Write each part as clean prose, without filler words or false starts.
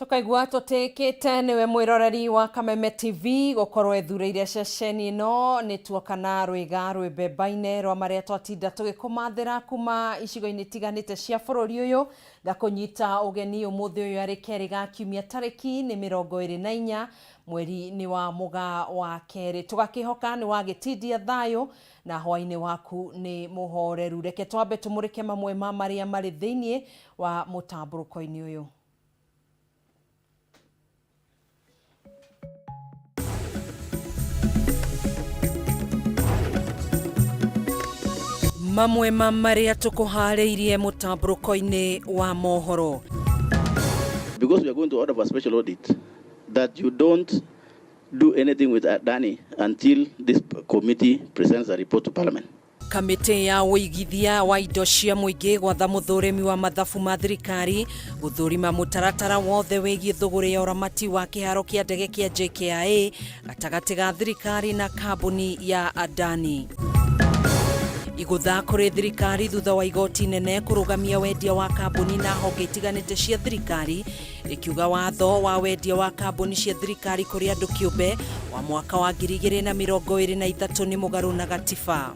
Tũkaigua tũtĩkĩte nĩwe mwĩroreri wa Kameme TV gũkorwo ethurĩire ceceni ĩno. Nĩ tuoka na rwĩga rwĩmbembaine rwa marĩa twatinda tũgĩkũmathĩra kuma icigo-inĩ itiganĩte cia bũrũri ũyũ. Ngakũnyita ũgeni ũmũthĩ ũyũ arĩ kerĩ ga kiumia, tarĩki nĩ 24, mweri nĩ wa Mũgaa wa kerĩ. Tũgakĩhoka nĩ wagĩtindia thayũ na hwainĩ waku nĩ mũhoreru. Reke twambe tũmũrĩke mamwe ma marĩa marĩ thĩinĩ wa mũtambũrũko-inĩ ũyũ. Mamwe ma marĩa tũkũharĩirie mũtambũrũko-inĩ wa mohoro. Because we are going to order for a special audit, that you don't do anything with Adani until this committee presents a report to Parliament. Kamĩtĩ ya ũigithia wa indo cia mũingĩ gwatha mũthũrĩmi wa mathabu ma thirikari gũthũrima mũtaratara wothe wĩgiĩ thũgũrĩ ya ũramati wa kĩharo kĩa ndege kĩa JKIA gatagatĩ ga thirikari na kambuni ya Adani. Igũtha kũrĩ thirikari thutha wa igoti nene kũrũgamia wendia wa kambuni na honge itiganĩte cia thirikari, rĩkiuga watho wa wendia wa kambuni cia thirikari kũrĩ andũ kĩũmbe wa mwaka wa 2023 nĩ mũgarũ na gatiba.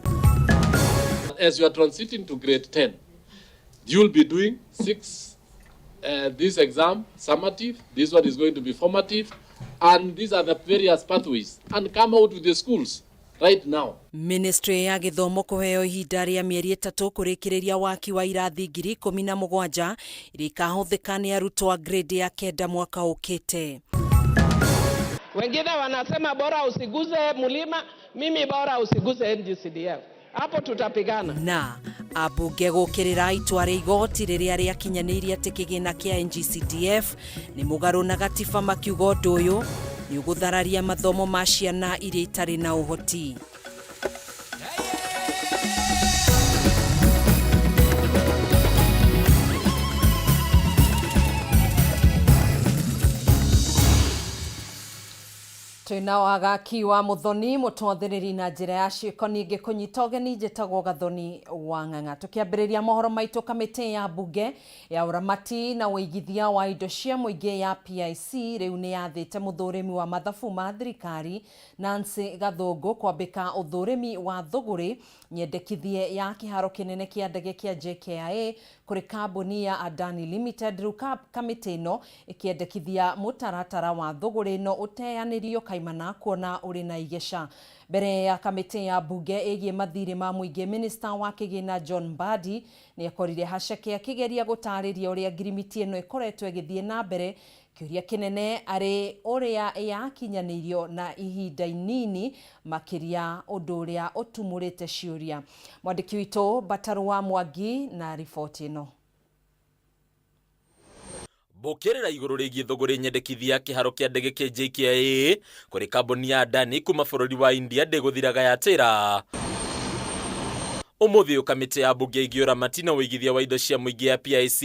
As you are transiting to grade 10, you'll be doing 6, this exam, summative, this one is going to be formative, and these are the various pathways, and come out with the schools right now. Ministry ya gĩthomo kũheo ihinda rĩa mĩeri 3 kũrĩkĩrĩria waki wa irathi 17,000 iria ikahũthĩka nĩ arutwo a grade ya 9 mwaka ũkĩte. Wengine wanasema bora usiguze mlima, mimi bora usiguze NGCDF. Hapo tutapigana. Na ambunge gũkĩrĩra itua rĩa igoti rĩrĩa rĩakinyanĩirie atĩ kĩgĩna kĩa NGCDF nĩ mũgarũ na gatiba, makiuga ũndũ ũyũ nĩ ũgũthararia mathomo ma ciana iria itarĩ na ũhoti. Twĩna wagaki wa Muthoni mũtwathĩrĩri na njĩra ya ciĩko ningĩ kũnyita ũgeni. Njĩtagwo Gathoni wa Ng'ang'a. Tũkĩambĩrĩria mohoro maitũ, kamĩtĩ ya mbunge ya ũramati na ũigithia wa indo cia mũingĩ ya PIC rĩu nĩ yathĩte mũthũrĩmi wa mathabu ma thirikari Nancy Gathũngũ kwambĩka ũthũrĩmi wa thũgũrĩ nyendekithie ya kĩharo kĩnene kĩa ndege kĩa JKIA kũrĩ kambuni ya Adani Limited. Rĩu kamĩtĩ ĩno ĩkĩendekithia mũtaratara wa thũgũrĩ ĩno ũteanĩrio kaimana kuona ũrĩ na igeca. Mbere ya kamĩtĩ ya mbunge ĩgiĩ mathirĩ ma mũingĩ, Minister wa kĩgĩna John Mbadi nĩ akorire haceke akĩgeria gũtarĩria ũrĩa ngirimiti ĩno ĩkoretwo ĩgĩthiĩ na mbere. Kĩũria kĩnene arĩ ũrĩa yakinyanĩirio na ihinda inini makĩria, ũndũ ũrĩa ũtumũrĩte ciũria. Mwandĩki witũ Mbataru wa Mwangi na riboti ĩno. Mbũkĩrĩra igũrũ rĩgiĩ thũgũrĩ nyendekithia kĩharo kĩa ndege kĩa JKIA kũrĩ kambuni ya Adani kuma bũrũri wa India ndĩgũthiraga yatĩra. Ũmũthĩ ũyũ kamĩtĩ ya mbunge ĩgiĩ ũramati na ũigithia wa indo cia mũingĩ ya PIC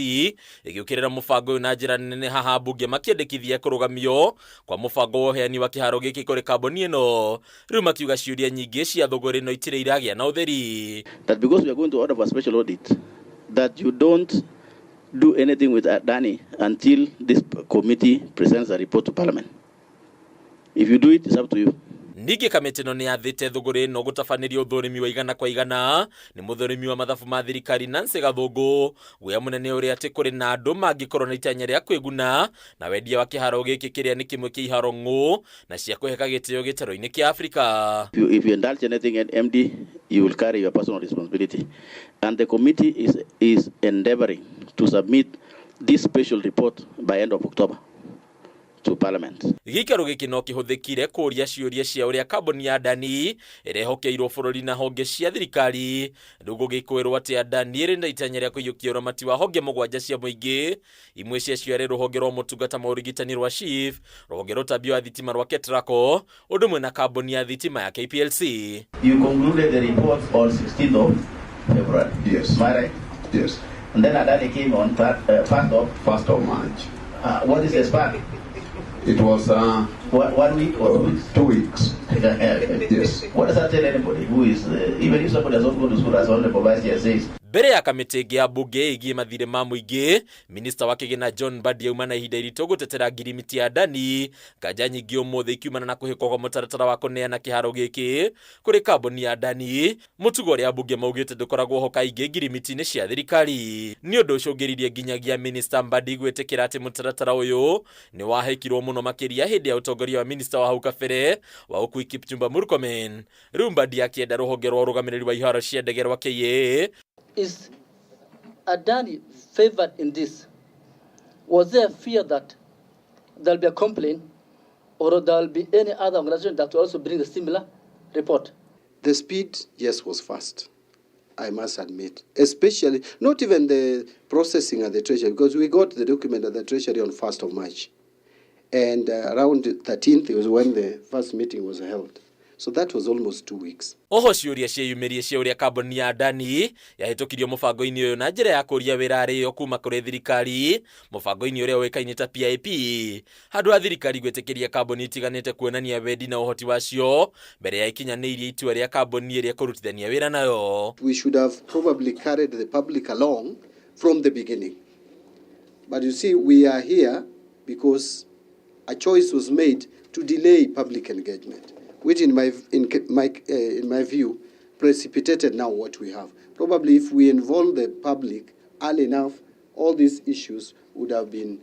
ĩgĩũkĩrĩra mũbango ũyũ na njĩra nene, haha mbunge makĩendekithia kũrũgamio kwa mũbango wa ũheani wa kĩharo gĩkĩ kũrĩ kambuni ĩno. Rĩu makiuga ciũria nyingĩ cia thũgũrĩ ĩno itirĩ iragĩa na ũtheri. That because we are going to order for a special audit, that you don't do anything with Adani until this committee presents a report to Parliament. If you do it, it's up to you. Ningĩ kamĩtĩ ĩno nĩ yathĩte thũgũrĩ ĩno gũtabanĩrio ũthũrimi wa igana kwa igana nĩ mũthũrimi wa mathabu ma thirikari Nancy Gathũngũ. Guoya mũnene ũrĩa atĩ kũrĩ na andũ mangĩkorwo na itanya rĩa kwĩguna na wendia wa kĩharo gĩkĩ kĩrĩa nĩ kĩmwe kĩa iharo ng'ũ na cia kũheka gĩtĩo gĩtarũ-inĩ kĩa Afrika. If you indulge anything at MD, you will carry your personal responsibility. And the committee is endeavoring to submit this special report by end of October to Parliament. Gĩikaro gĩkĩ no kĩhũthĩkire kũũria ciũria cia ũrĩa kambuni ya Adani ĩrehokeirwo bũrũri na honge cia thirikari. Rĩu gũgĩkwĩrwo atĩ Adani ĩrĩ na itanya rĩa kũiyũkia ũramati wa honge 7 cia mũingĩ, imwe ciacio arĩ rũhonge rwa motungata ma ũrigitani rwa SHIF, rũhonge rwa ũtambia wa thitima rwa KETRACO, ũndũ ũmwe na kambuni ya thitima ya KPLC. You concluded the report on 16th of February. Yes. Am I right? Yes. And then Adani came on 1st of 1st of March. What is the span? It was 1 week or 2 weeks? 2 weeks. Yes. What does that tell anybody who is, even if somebody has not gone to school as only for vice chair says? Mbere ya kamĩtĩ ĩngĩ ya mbunge ĩgiĩ mathirĩ ma mũingĩ, minista wa kĩgĩna John Mbadi auma na ihinda iritũ gũtetera ngirimiti ya Adani, nganja nyingĩ ũmũthĩ ikiumana na kũhĩkwo kwa mũtaratara wa kũneana kĩharo gĩkĩ kũrĩ kambuni ya Adani, mũtugo ũrĩa ambunge maugĩte ndũkoragwo ho kaingĩ ngirimiti-inĩ cia thirikari. Nĩ ũndũ ũcũngĩrĩirie nginyagia minista Mbadi gwĩtĩkĩra atĩ mũtaratara ũyũ nĩ wahĩkirwo mũno makĩria hĩndĩ ya ũtongoria wa minista wa hau kabere wa ũkui Kipchumba Murkomen. Rĩu Mbadi akĩenda rũhonge rwa ũrũgamĩrĩri wa iharo cia ndege rwa KAA Is Adani favored in this? Was there fear that there'll be a complaint or there'll be any other organization that will also bring a similar report? The speed, yes, was fast, I must admit. Especially, not even the processing at the Treasury, because we got the document at the Treasury on 1st of March. And around the 13th was when the first meeting was held. So that was almost 2 weeks. Oho ciũria ciĩyumĩrie cia ũrĩa kambuni ya Adani yahĩtũkirio mũbango-inĩ ũyũ na njĩra ya kũria wĩra arĩyo kuma kũrĩ thirikari mũbango-inĩ ũrĩa ũĩkaine ta PIP, handũ ha thirikari gwĩtĩkĩria kambuni itiganĩte kuonania wendi na ũhoti wacio mbere ya ikinyanĩirie itua rĩa kambuni ĩrĩa ĩkũrutithania wĩra nayo. We should have probably carried the public along from the beginning. But you see, we are here because a choice was made to delay public engagement, which in my view precipitated now what we have. Probably if we involve the public early enough, all these issues would have been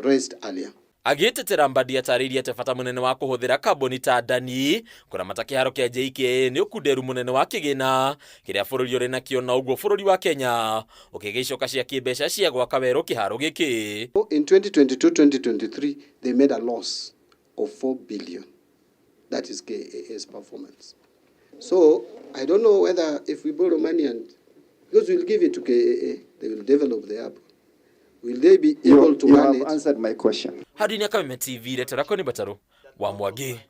raised earlier. Agĩtetera, Mbadi atarĩirie atĩ bata mũnene wa kũhũthĩra kambuni ta Adani kũramata kĩharo kĩa JKIA nĩ ũkunderu mũnene wa kĩgĩna kĩrĩa bũrũri ũrĩ nakĩo, na ũguo bũrũri wa Kenya ũkĩgĩa icoka cia kĩmbeca cia gwaka werũ kĩharo gĩkĩ. In 2022-2023, they made a loss of 4 billion. That is KAA's performance. So I don't know whether if we borrow money and because we'll give it to KAA, they will develop the app. Will they be able to You run have it? Answered my question. Handũ-inĩ ya Kameme TV, retera ni Batarũ wa Mwangi.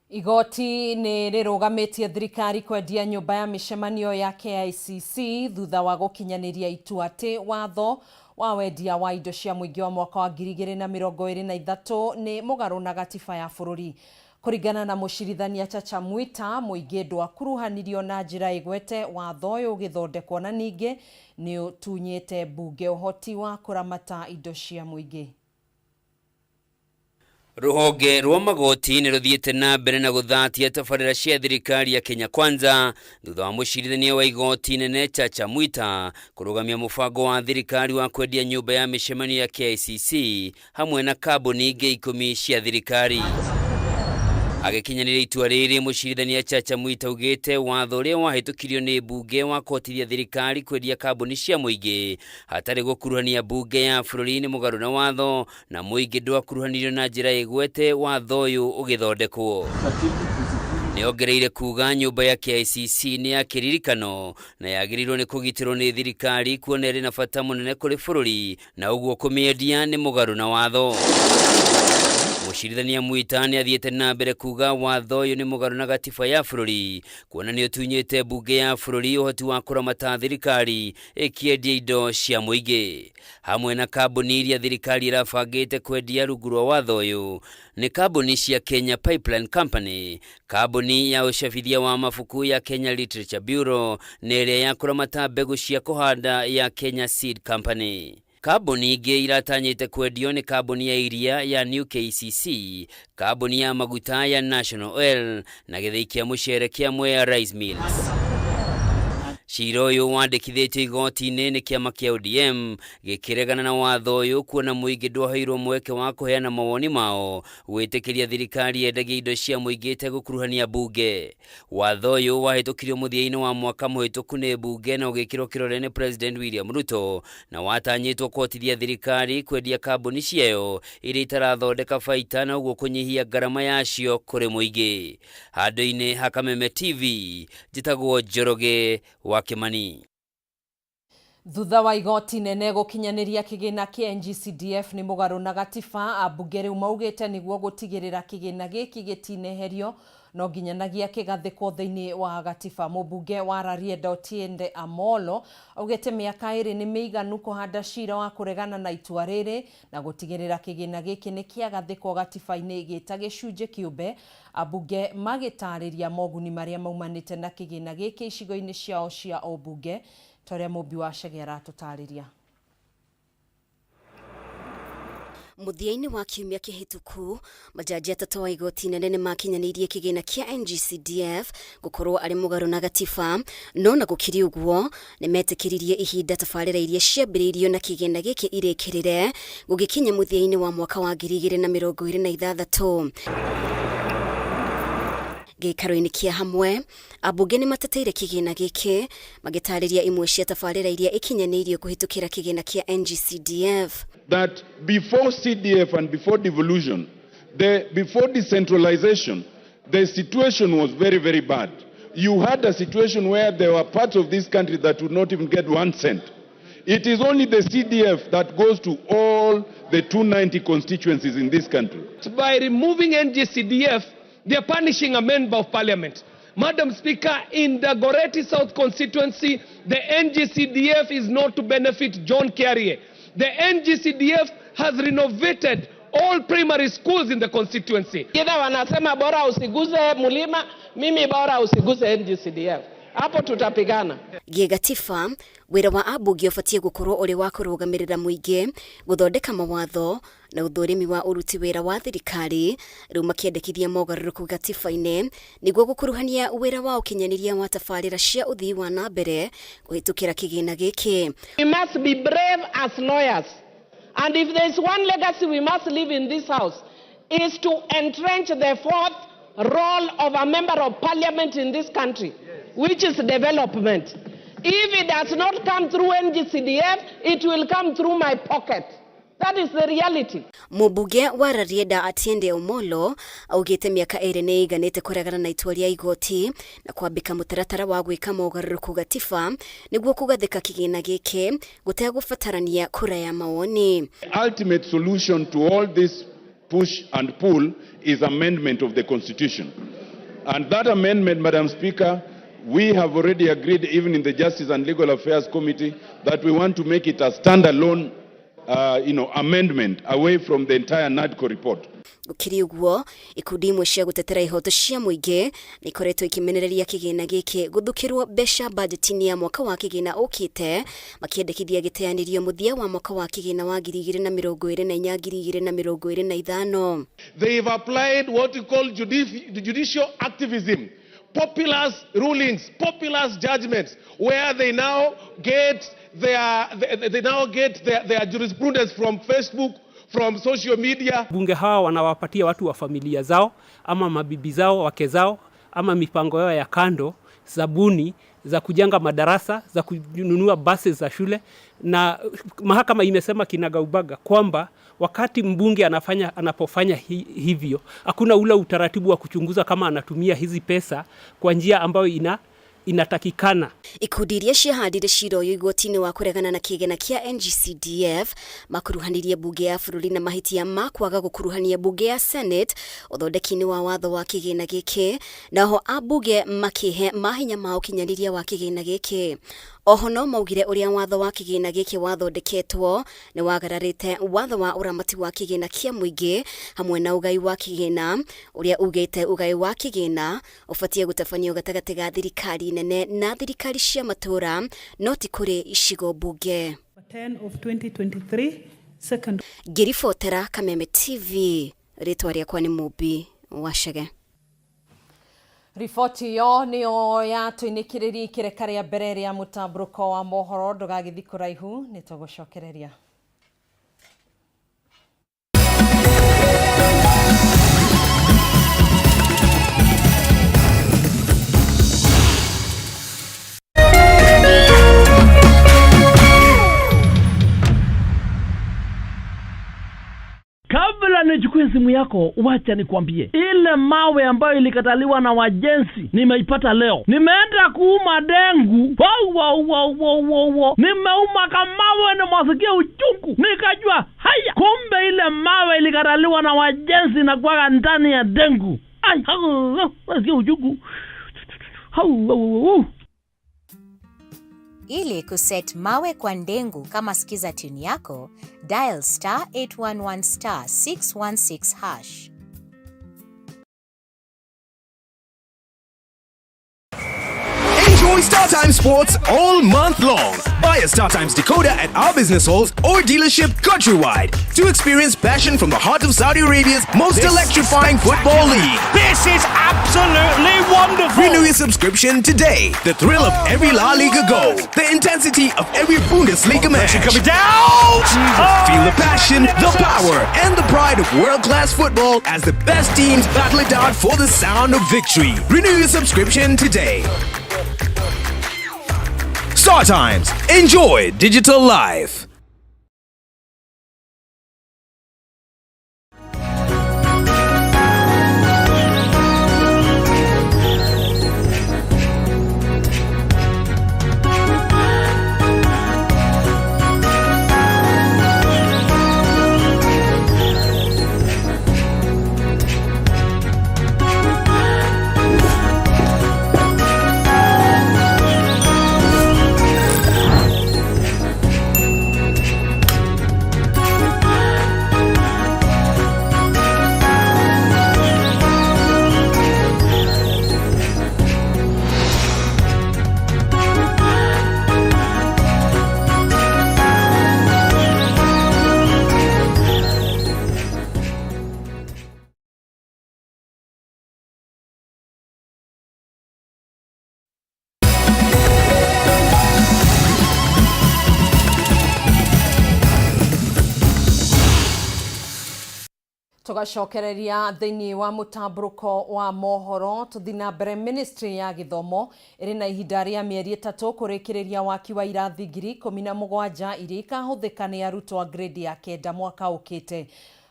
Igoti nĩ rĩrũgamĩtie thirikari kwendia nyũmba ya mĩcemanio ya KICC thutha wa gũkinyanĩria itua atĩ watho wa wendia wa indo cia mũingĩ wa mwaka wa 2023 nĩ mũgarũ na gatiba ya bũrũri. Kũringana na mũcirithania Chacha Mwita, mũingĩ ndwakuruhanirio na njĩra ĩgwete watho ũyũ ũgĩthondekwo na ningĩ nĩ ũtunyĩte mbunge ũhoti wa kũramata indo cia mũingĩ. Rũhonge rwa magoti nĩ rũthiĩte na mbere na gũthatia tabarĩra cia thirikari ya Kenya Kwanza thutha wa mũcirithania wa igoti nene Chacha Mwita kũrũgamia mũbango wa thirikari wa kwendia nyũmba ya mĩcemanio ya KICC hamwe na kambuni ingĩ 10 cia thirikari. Agĩkinyanĩria itua rĩrĩ, mũcirithania Chacha Mwita augĩte watho ũrĩa wahĩtũkirio nĩ mbunge wa kũhotithia thirikari kwendia kambuni cia mũingĩ hatarĩ gũkuruhania mbunge ya bũrũri nĩ mũgarũ na watho, na mũingĩ ndwakuruhanirio na njĩra ĩgwete watho ũyũ ũgĩthondekwo. Nĩ ongereire kuga nyũmba ya KICC nĩ ya kĩririkano na yagĩrĩirwo nĩ kũgitĩrwo nĩ thirikari kuona ĩrĩ na bata mũnene kũrĩ bũrũri, na ũguo kũmĩendia nĩ mũgarũ na watho. Mũcirithania Mwita nĩ athiĩte na mbere kuga watho ũyũ nĩ mũgarũ na gatiba ya bũrũri kuona nĩ ũtunyĩte mbunge ya bũrũri ũhoti wa kũramata thirikari ĩkĩendia indo cia mũingĩ. Hamwe na kambuni iria thirikari ĩrabangĩte kwendia rungu rwa watho ũyũ nĩ kambuni cia Kenya Pipeline Company, kambuni ya ũcabithia wa mabuku ya Kenya Literature Bureau na ĩrĩa ya kũramata mbegũ cia kũhanda ya Kenya Seed Company. Kambuni ingĩ iratanyĩte kwendio nĩ kambuni ya iria ya New KCC, kambuni ya maguta ya National Oil na gĩthĩi kĩa mũcere kĩa Mwea Rice Mills. Cira ũyũ wandĩkithĩtio igoti-inĩ nĩ kĩama kĩa ODM gĩkĩregana na watho ũyũ kuona mũingĩ ndwaheirwo mweke wa kũheana mawoni mao gwĩtĩkĩria thirikari yendagia indo cia mũingĩ ĩtegũkuruhania mbunge. Watho ũyũ wahĩtũkirio mũthia-inĩ wa mwaka mũhĩtũku nĩ mbunge na ũgĩkĩrwo kĩrore nĩ President William Ruto, na watanyĩtwo kũhotithia thirikari kwendia kambuni ciayo iria itarathondeka baita na ũguo kũnyihia ngarama yacio kũrĩ mũingĩ. Handũ-inĩ ha Kameme TV, njĩtagwo Njoroge wa Kimani. Thutha wa igoti nene gũkinyanĩria kĩgĩna kĩa NGCDF nĩ mũgarũ na gatiba, ambunge rĩu maugĩte nĩguo gũtigĩrĩra kĩgĩna gĩkĩ gĩtineherio. No nginyanagia kĩgathĩkwo thĩinĩ wa gatiba. Mũmbunge wa Rarieda Otiende Amolo augĩte mĩaka 2 nĩ mĩiganu kũhanda cira wa kũregana na itua rĩrĩ na gũtigĩrĩra kĩgĩna gĩkĩ nĩ kĩagathĩkwo gatiba-inĩ gĩta gĩcunjĩ kĩũmbe. Ambunge magĩtarĩria moguni marĩa maumanĩte na kĩgĩna gĩkĩ icigo-inĩ ciao cia ũmbunge ta ũrĩa Mũmbi wa Chege aratũtarĩria. Mũthia-inĩ wa kiumia kĩhĩtũku, majaji 3 a igoti inene nĩ makinyanĩirie kĩgĩna kĩa NGCDF gũkorwo arĩ mũgarũ na gatiba, no na gũkĩrĩ ũguo nĩ metĩkĩririe ihinda tabarĩra iria ciambĩrĩirio na kĩgĩna gĩkĩ irĩkĩrĩre gũgĩkinya mũthia-inĩ wa mwaka wa 2026. Gĩikaro-inĩ kĩa hamwe, ambunge nĩ mateteire kĩgĩna gĩkĩ magĩtarĩria imwe cia tabarĩra iria ikinyanĩirio kũhĩtũkĩra kĩgĩna kĩa NGCDF. That before CDF and before devolution, before decentralization, the situation was very, very bad. You had a situation where there were parts of this country that would not even get 1 cent. It is only the CDF that goes to all the 290 constituencies in this country. By removing NGCDF, they are punishing a member of parliament. Madam Speaker, in the Dagoretti South constituency, the NGCDF is not to benefit John Kiarie. The NGCDF has renovated all primary schools in the constituency. Wengine wanasema bora usiguze mlima, mimi bora usiguze NGCDF. Hapo tutapigana. Gĩgatiba, wĩra wa ambunge ũbatiĩ gũkorwo ũrĩ wa kũrũgamĩrĩra mũingĩ, gũthondeka mawatho na ũthũrimi wa ũruti wĩra wa thirikari, rĩu makĩendekithia mogarũrũku gatiba-inĩ nĩguo gũkuruhania wĩra wa ũkinyanĩria wa tabarĩra cia ũthii wa na mbere kũhĩtũkĩra kĩgĩna gĩkĩ. We must be brave as lawyers. And if there is one legacy we must leave in this house, is to entrench the fourth role of a member of parliament in this country, which is development. If it does not come through NGCDF, it will come through my pocket. That is the reality. Mũmbunge wa Rarieda Atiende Omolo augĩte mĩaka 2 nĩ ĩiganĩte kũregana na itua rĩa igoti na kwambĩka mũtaratara wa gwĩka mogarũrũku gatiba nĩguo kũgathĩka kĩgĩna gĩkĩ gũtegũbatarania kura ya mawoni. Ultimate solution to all this push and pull is amendment of the constitution. And that amendment, Madam Speaker, we have already agreed, even in the Justice and Legal Affairs Committee, that we want to make it a standalone amendment away from the entire NADCO report. Gũkĩrĩ ũguo, ikundi imwe cia gũtetera ihoto cia mũingĩ nĩ ikoretwo ikĩmenereria kĩgĩna gĩkĩ gũthukĩrwo mbeca bajeti-inĩ ya mwaka wa kĩgĩna ũkĩte, makĩendekithia gĩteanĩrio mũthia wa mwaka wa kĩgĩna wa 2024 2025. They've applied what you call judicial activism, populist rulings, populist judgments, where they now get their jurisprudence from Facebook, from social media. Bunge hawa wanawapatia watu wa familia zao ama mabibi zao, wake zao ama mipango yao ya kando, zabuni za kujenga madarasa, za kununua basi za shule. Na mahakama imesema kinagaubaga kwamba wakati mbunge anapofanya hivyo, hakuna ule utaratibu wa kuchunguza kama anatumia hizi pesa kwa njia ambayo inatakikana. Ikundi iria ciahandire cira ũyũ igoti-inĩ wa kũregana na kĩgĩna kĩa NGCDF makuruhanirie mbunge ya bũrũri na mahĩtia ma kwaga gũkuruhania mbunge ya Senate ũthondeki-inĩ wa watho wa kĩgĩna gĩkĩ, naho ambunge makĩhe mahinya ma ũkinyanĩria wa kĩgĩna gĩkĩ. Oho no maugire ũrĩa watho wa kĩgĩna gĩkĩ wathondeketwo nĩ wagararĩte watho wa ũramati wa kĩgĩna kĩa mũingĩ hamwe na ũgai wa kĩgĩna ũrĩa ugĩte ũgai wa kĩgĩna ũbatiĩ gũtabanio gatagatĩ ga thirikari nene na thirikari cia matũra no ti kũrĩ icigo mbunge. 10 of 2023 second. Ngĩribotera Kameme TV, rĩtwa rĩakwa nĩ Mũmbi wa Chege. Riboti ĩyo nĩyo yatũinĩkĩrĩria ikĩreka rĩa mbere rĩa mũtambũrũko wa mohoro. Ndũgagĩthiĩ kũraihu, nĩ tũgũcokereria. Kabla nichukue simu yako, wacha nikwambie, ile mawe ambayo ilikataliwa na wajenzi nimeipata leo. Nimeenda kuuma dengu, wow. Nimeuma kamawe na mwasikia uchungu, nikajua haya, kumbe ile mawe ilikataliwa na wajenzi na kuwaga ndani ya dengu. Ai, nasikia uchungu. Hau, hau, hau. Ili kuset mawe kwa ndengu kama skiza tune yako, dial star 811 star 616 hash. Enjoy StarTimes Sports all month long. Buy a StarTimes decoder at our business halls or dealership countrywide to experience passion from the heart of Saudi Arabia's most electrifying football league. This is absolutely wonderful. Renew your subscription today. The thrill of every La Liga goal, the intensity of every Bundesliga match. Coming down. Feel the passion, the power, and the pride of world-class football as the best teams battle it out for the sound of victory. Renew your subscription today. Star Times. Enjoy digital life. Tugacokereria thiini wa mutamburuko wa mohoro tuthi na mbere. Ministry ya githomo iri na ihinda ria mieri 3 kurikiriria waki wa irathi 17,000 iria ikahuthika ni arutwo a grade ya 9 mwaka ukite.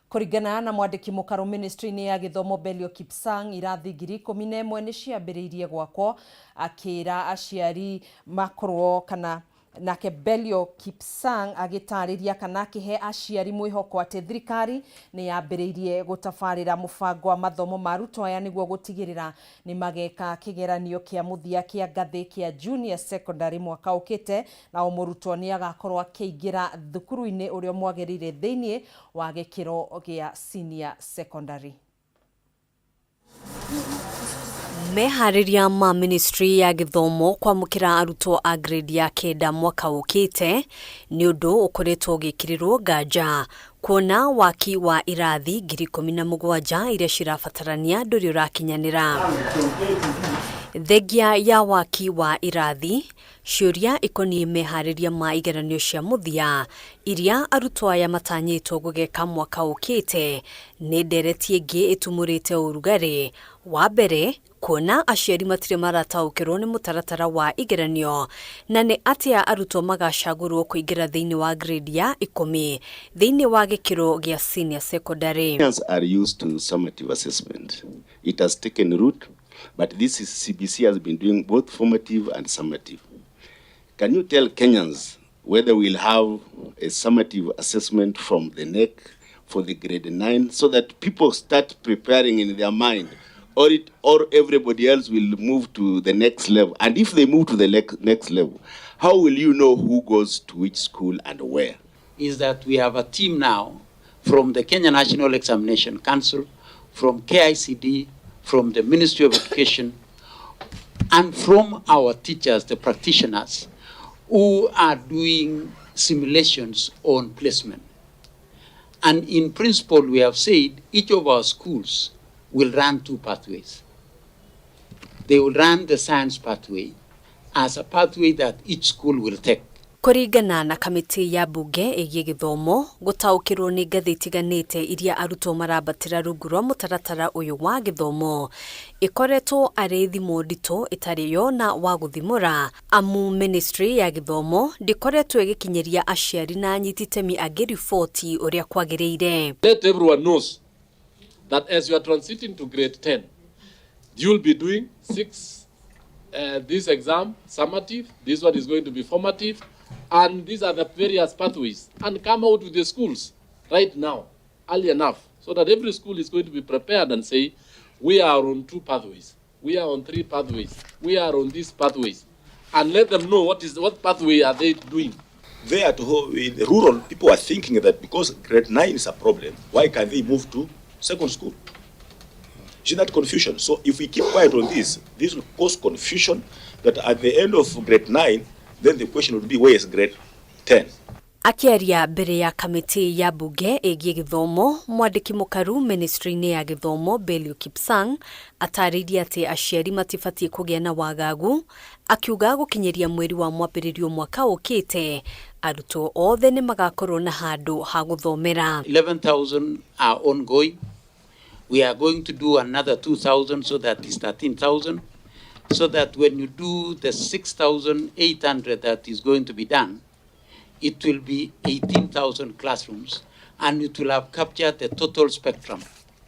Kuringana na mwandiki mukaru ministry-ini ya githomo Belio Kipsang, irathi 11,000 ni ciambiriirie gwakwo, akira aciari makorwo kana nake Belio Kipsang agitariria kana akihe aciari mwihoko ati thirikari ni yambiriirie gutabarira mubango wa mathomo ma arutwo aya niguo gutigirira ni mageka kigeranio kia muthia kia ngathi kia junior secondary mwaka ukite, na o murutwo ni agakorwo akiingira thukuru-ini uria mwagirire thiini wa gikiro gia senior secondary. Meharĩria ma ministry ya gĩthomo kwamũkĩra arutwo a grade ya 9 mwaka ũkĩte nĩ ũndũ ũkoretwo ũgĩkĩrĩrwo nganja kuona waki wa irathi 17,000 iria cirabatarania ndũrĩ ũrakinyanĩra. Thengia ya waki wa irathi, ciũria ikoniĩ meharĩria ma igeranio cia mũthia iria arutwo aya matanyĩtwo gũgeka mwaka ũkĩte nĩ ndereti ĩngĩ ĩtumũrĩte ũrugarĩ. Wa mbere, kuona aciari matirĩ marataũkĩrwo nĩ mũtaratara wa igeranio na nĩ atĩa arutwo magacagũrwo kũingĩra thĩinĩ wa grade ya 10 thĩinĩ wa gĩkĩro gĩa senior secondary. Kenyans are used to summative assessment. It has taken root, but this is CBC has been doing both formative and summative. Can you tell Kenyans whether we'll have a summative assessment from the NEC for the grade 9 so that people start preparing in their mind, or everybody else will move to the next level? And if they move to the next level, how will you know who goes to which school and where? Is that we have a team now from the Kenya National Examination Council, from KICD, from the Ministry of Education, and from our teachers, the practitioners, who are doing simulations on placement. And in principle, we have said each of our schools will run two pathways. They will run the science pathway as a pathway that each school will take. Kũringana na kamĩtĩ ya mbunge ĩgiĩ gĩthomo, gũtaũkĩrwo nĩ ngathĩ itiganĩte iria arutwo marambatĩra rungu rwa mũtaratara ũyũ wa gĩthomo ĩkoretwo arĩ thimo nditũ ĩtarĩ yona wa gũthimũra, amu ministry ya gĩthomo ndĩkoretwo ĩgĩkinyĩria aciari na anyiti itemi angĩ riboti ũrĩa kwagĩrĩire. Let everyone knows that as you are transiting to grade 10, you'll be doing 6 this exam, summative, this one is going to be formative, and these are the various pathways, and come out with the schools right now, early enough, so that every school is going to be prepared and say, We are on two pathways. We are on three pathways. We are on these pathways. And let them know what pathway are they doing. There at home, in the rural, people are thinking that because grade 9 is a problem, why can't they move to second school? See that confusion? So if we keep quiet on this, this will cause confusion that at the end of grade 9, then the question will be, where is grade 10? Akĩaria mbere ya kamĩtĩ ya mbunge ĩgiĩ gĩthomo, mwandĩki mũkaru ministry-inĩ ya gĩthomo Belio Kipsang atarĩirie atĩ aciari matibatiĩ kũgĩa na wagagu, akiuga gũkinyĩria mweri wa mwambĩrĩrio mwaka ũkĩte arutwo othe nĩ magakorwo na handũ ha gũthomera. 11,000 are ongoing. We are going to do another 2,000, so that is 13,000, so that when you do the 6,800 that is going to be done, it will be 18,000 classrooms, and it will have captured the total spectrum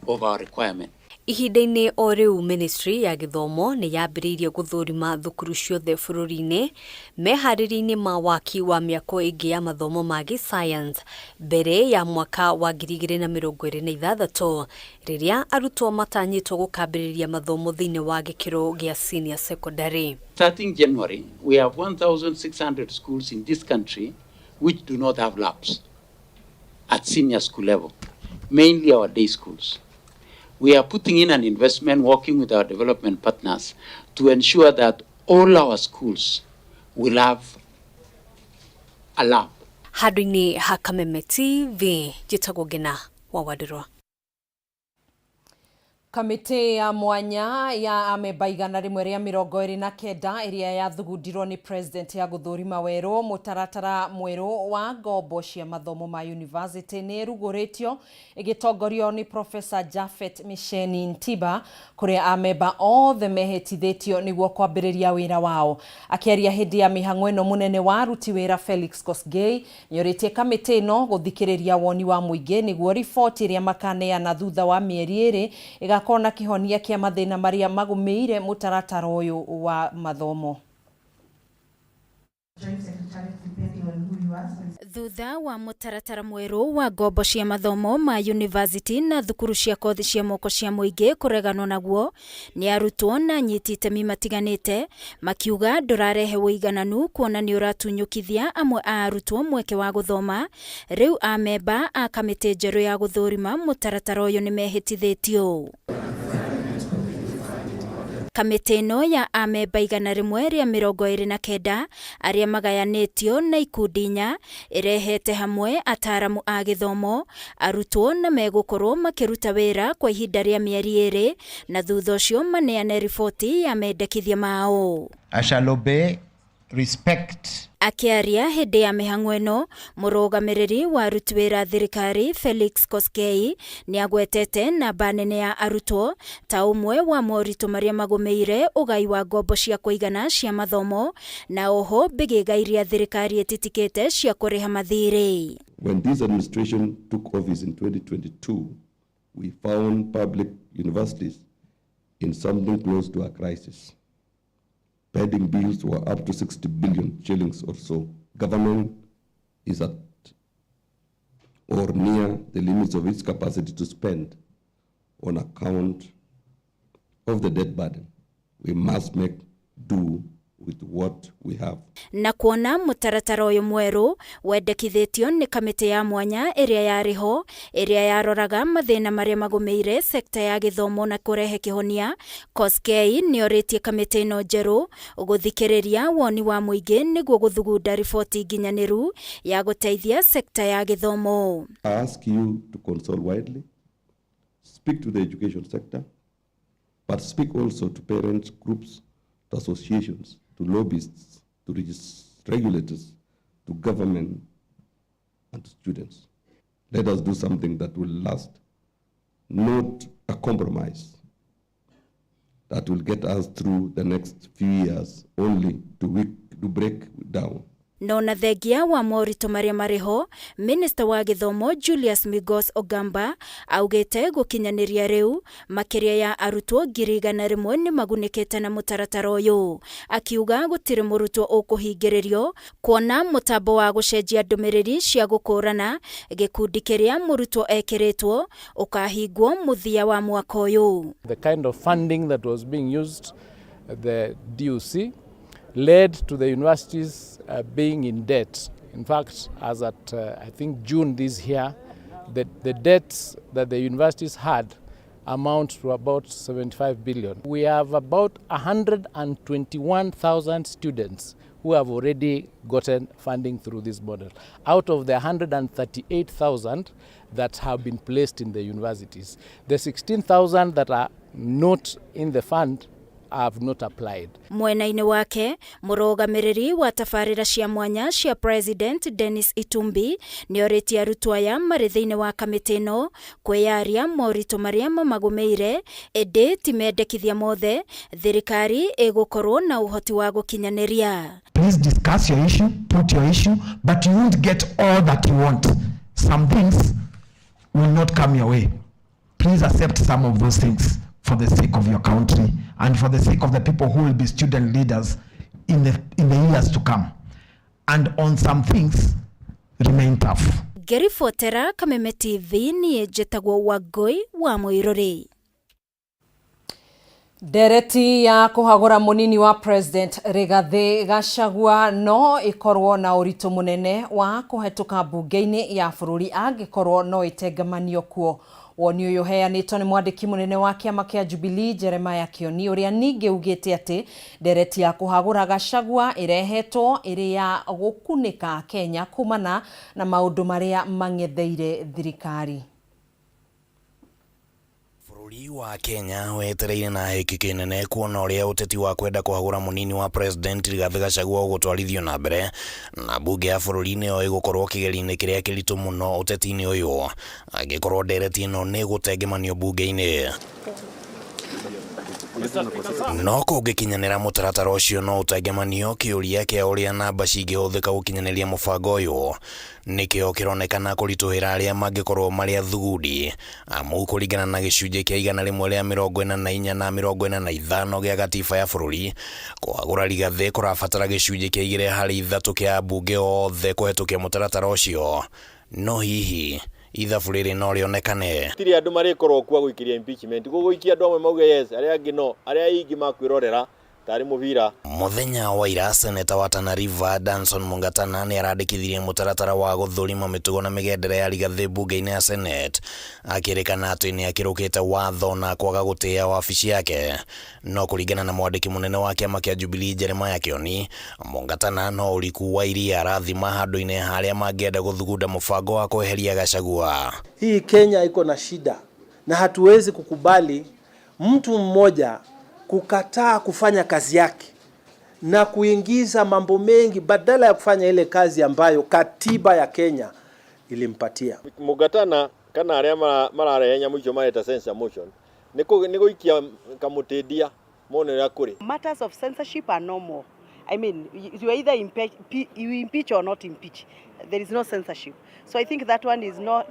of our requirement. Ihinda-inĩ o rĩu, ministry ya gĩthomo nĩ yambĩrĩirie gũthũrima thukuru ciothe bũrũri-inĩ meharĩria-inĩ ma waki wa mĩako ĩngĩ ya mathomo ma gĩscience mbere ya mwaka wa 2026, rĩrĩa arutwo matanyĩtwo gũkambĩrĩria mathomo thĩinĩ wa gĩkĩro gĩa senior secondary. Starting January, we have 1,600 schools in this country which do not have labs at senior school level, mainly our day schools. We are putting in an investment, working with our development partners, to ensure that all our schools will have a lab. Handũ-inĩ ha Kameme TV, njĩtagwo Ngina wa Wandirwa. Kamĩtĩ ya mwanya ya amemba 129 ĩrĩa yathugundirwo nĩ president ya gũthũrima werũ mũtaratara mwerũ wa ngombo cia mathomo ma university nĩ ĩrugũrĩtio ĩgĩtongorio nĩ Professor Japhet Misheni Ntiba, kũrĩa amemba othe mehĩtithĩtio nĩguo kwambĩrĩria wĩra wao. Akĩaria hĩndĩ ya mĩhang'o ĩno, mũnene wa aruti wĩra Felix Kosgei nĩorĩtie kamĩtĩ ĩno gũthikĩrĩria woni wa mũingĩ nĩguo riboti ĩrĩa makaneana thutha wa mĩeri 2 ĩgakorwo na kĩhonia kĩa mathĩna marĩa magũmĩire mũtaratara ũyũ wa mathomo. Thutha wa mũtaratara mwerũ wa ngombo cia mathomo ma university na thukuru cia kothi cia moko cia mũingĩ kũreganwo naguo nĩ arutwo na anyiti itemi matiganĩte, makiuga ndũrarehe ũigananu kuona nĩ ũratunyũkithia amwe a arutwo mweke wa gũthoma, rĩu amemba a kamĩtĩ njerũ ya gũthũrima mũtaratara ũyũ nĩ mehĩtithĩtio. Kamĩtĩ ĩno ya amemba 129 arĩa magayanĩtio na ikundi inya ĩrehete hamwe ataramu a gĩthomo, arutwo, na megũkorwo makĩruta wĩra kwa ihinda rĩa mĩeri 2 na thutha ũcio maneane riboti ya mendekithia mao. I shall obey, respect. Akĩaria hĩndĩ ya mĩhang'o ĩno, mũrũgamĩrĩri wa aruti wĩra thirikari Felix Koskei nĩ agwetete namba nene ya arutwo ta ũmwe wa moritũ marĩa magũmĩire ũgai wa ngombo cia kũigana cia mathomo, na oho mbĩgĩga iria thirikari ĩtitikĩte cia kũrĩha mathirĩ. When this administration took office in 2022, we found public universities in something close to a crisis. Pending bills were up to 60 billion shillings or so. Government is at or near the limits of its capacity to spend on account of the debt burden. We must make do with what we have. Na kuona mũtaratara ũyũ mwerũ wendekithĩtio nĩ kamĩtĩ ya mwanya ĩrĩa yarĩ ho ĩrĩa yaroraga mathĩna marĩa magũmĩire sekta ya gĩthomo na kũrehe kĩhonia, Koskei nĩorĩtie kamĩtĩ ĩno njerũ gũthikĩrĩria woni wa mũingĩ nĩguo gũthugunda riboti nginyanĩru ya gũteithia sekta ya gĩthomo. I ask you to consult widely, speak to the education sector, but speak also to parents, groups, to associations, to lobbyists, to regulators, to government, and to students. Let us do something that will last, not a compromise that will get us through the next few years only to break down. Na No na thengia wa moritũ marĩa marĩ ho, Minista wa gĩthomo Julius Migos Ogamba augĩte gũkinyanĩria rĩu makĩria ya arutwo 100,000 nĩ magunĩkĩte na mũtaratara ũyũ. Akiuga gũtirĩ mũrutwo ũkũhingĩrĩrio kuona mũtambo wa gũcenjia ndũmĩrĩri cia gũkũrana gĩkundi kĩrĩa mũrutwo ekĩrĩtwo ũkahingwo mũthia wa mwaka ũyũ. The kind of funding that was being used at the DUC led to the universities being in debt. In fact, as at I think June this year, the debts that the universities had amount to about 75 billion. We have about 121,000 students who have already gotten funding through this model, out of the 138,000 that have been placed in the universities. The 16,000 that are not in the fund have not applied. Mwena-inĩ wake, mũrũgamĩrĩri wa tabarĩra cia mwanya cia President Dennis Itumbi nĩorĩtie arutwo aya marĩ thĩinĩ wa kamĩtĩ ĩno kwĩyaria moritũ marĩa mamagũmĩire, ĩndĩ ti mendekithia mothe thirikari ĩgũkorwo na ũhoti wa gũkinyanĩria. Please discuss your issue, put your issue, but you won't get all that you want. Some things will not come your way. Please accept some of those things for the sake of your country and for the sake of the people who will be student leaders in the years to come. And on some things, remain tough. Ngĩribotera Kameme TV niĩ njĩtagwo Wangũi wa Mũirũrĩ. Ndereti ya kũhagũra mũnini wa President Rigathĩ Gachagua no ĩkorwo na ũritũ mũnene wa kũhetũka mbunge-inĩ ya bũrũri angĩkorwo no ĩtengamanio kuo. Woni ũyũ ũheanĩtwo nĩ mwandĩki mũnene wa kĩama kĩa Jubilee Jeremiah Kioni, ũrĩa ningĩ ugĩte atĩ ndereti ya kũhagũra Gachagua ĩrehetwo ĩrĩ ya gũkunĩka Kenya kumana na maũndũ marĩa mang'etheire thirikari. Bũrũri wa Kenya wetereire na hĩkĩ kĩnene kuona ũrĩa ũteti wa kwenda kũhagũra mũnini wa President Rigathĩ Gachagua ũgũtwarithio na mbere, na mbunge ya bũrũri nĩyo ĩgũkorwo kĩgerio-inĩ kĩrĩa kĩritũ mũno ũteti-inĩ ũyũ angĩkorwo ndereti ĩno nĩ ĩgũtengemanio mbunge-inĩ. No kũngĩkinyanĩra mũtaratara ũcio no ũtengemanio, kĩũria kĩa ũrĩa namba cingĩhũthĩka gũkinyanĩria mũbango ũyũ nĩkĩo kĩronekana kũritũhĩra arĩa mangĩkorwo marĩ athugundi, amu kũringana na gĩcunjĩ kĩa 144 na 45 gĩa gatiba ya bũrũri, kũhagũra Rigathĩ kũrabatara gĩcunjĩ kĩa 2 harĩ 3 kĩa ambunge othe kũhetũkia mũtaratara ũcio. No hihi ithabu rĩrĩ no rĩonekane? Tirĩ andũ marĩkorwo kuo gũikĩria impeachment, gũgũikia andũ amwe mauge yes, arĩa angĩ no, arĩa aingĩ makwĩrorera tarĩ mũbira. Mũthenya wa ira, seneta wa Tana River Danson Mungatana nĩ arandĩkithirie mũtaratara wa gũthũrima mĩtugo na mĩgendere ya Rigathĩ mbunge-inĩ ya Senate, akĩrĩkana atĩ nĩ akĩrũkĩte watho na kwaga gũtĩĩa wabici yake. No kũringana na mwandĩki mũnene wa kĩama kĩa Jubilee Jeremiah Kioni, Mungatana no ũriku wa iria arathima handũ-inĩ harĩa mangĩenda gũthugunda mũbango wa kweheria Gachagua. Hii Kenya iko na shida na hatuwezi kukubali mtu mmoja kukataa kufanya kazi yake na kuingiza mambo mengi badala ya kufanya ile kazi ambayo katiba ya Kenya ilimpatia. Mungatana kana arĩa mararehe nyamũ icio mareta censure motion nĩ gũikia kamũtĩndia mone ũrĩa kũrĩ. Matters of censorship are no more. I mean, you either impeach, you impeach or not impeach. There is no censorship. So I think that one is no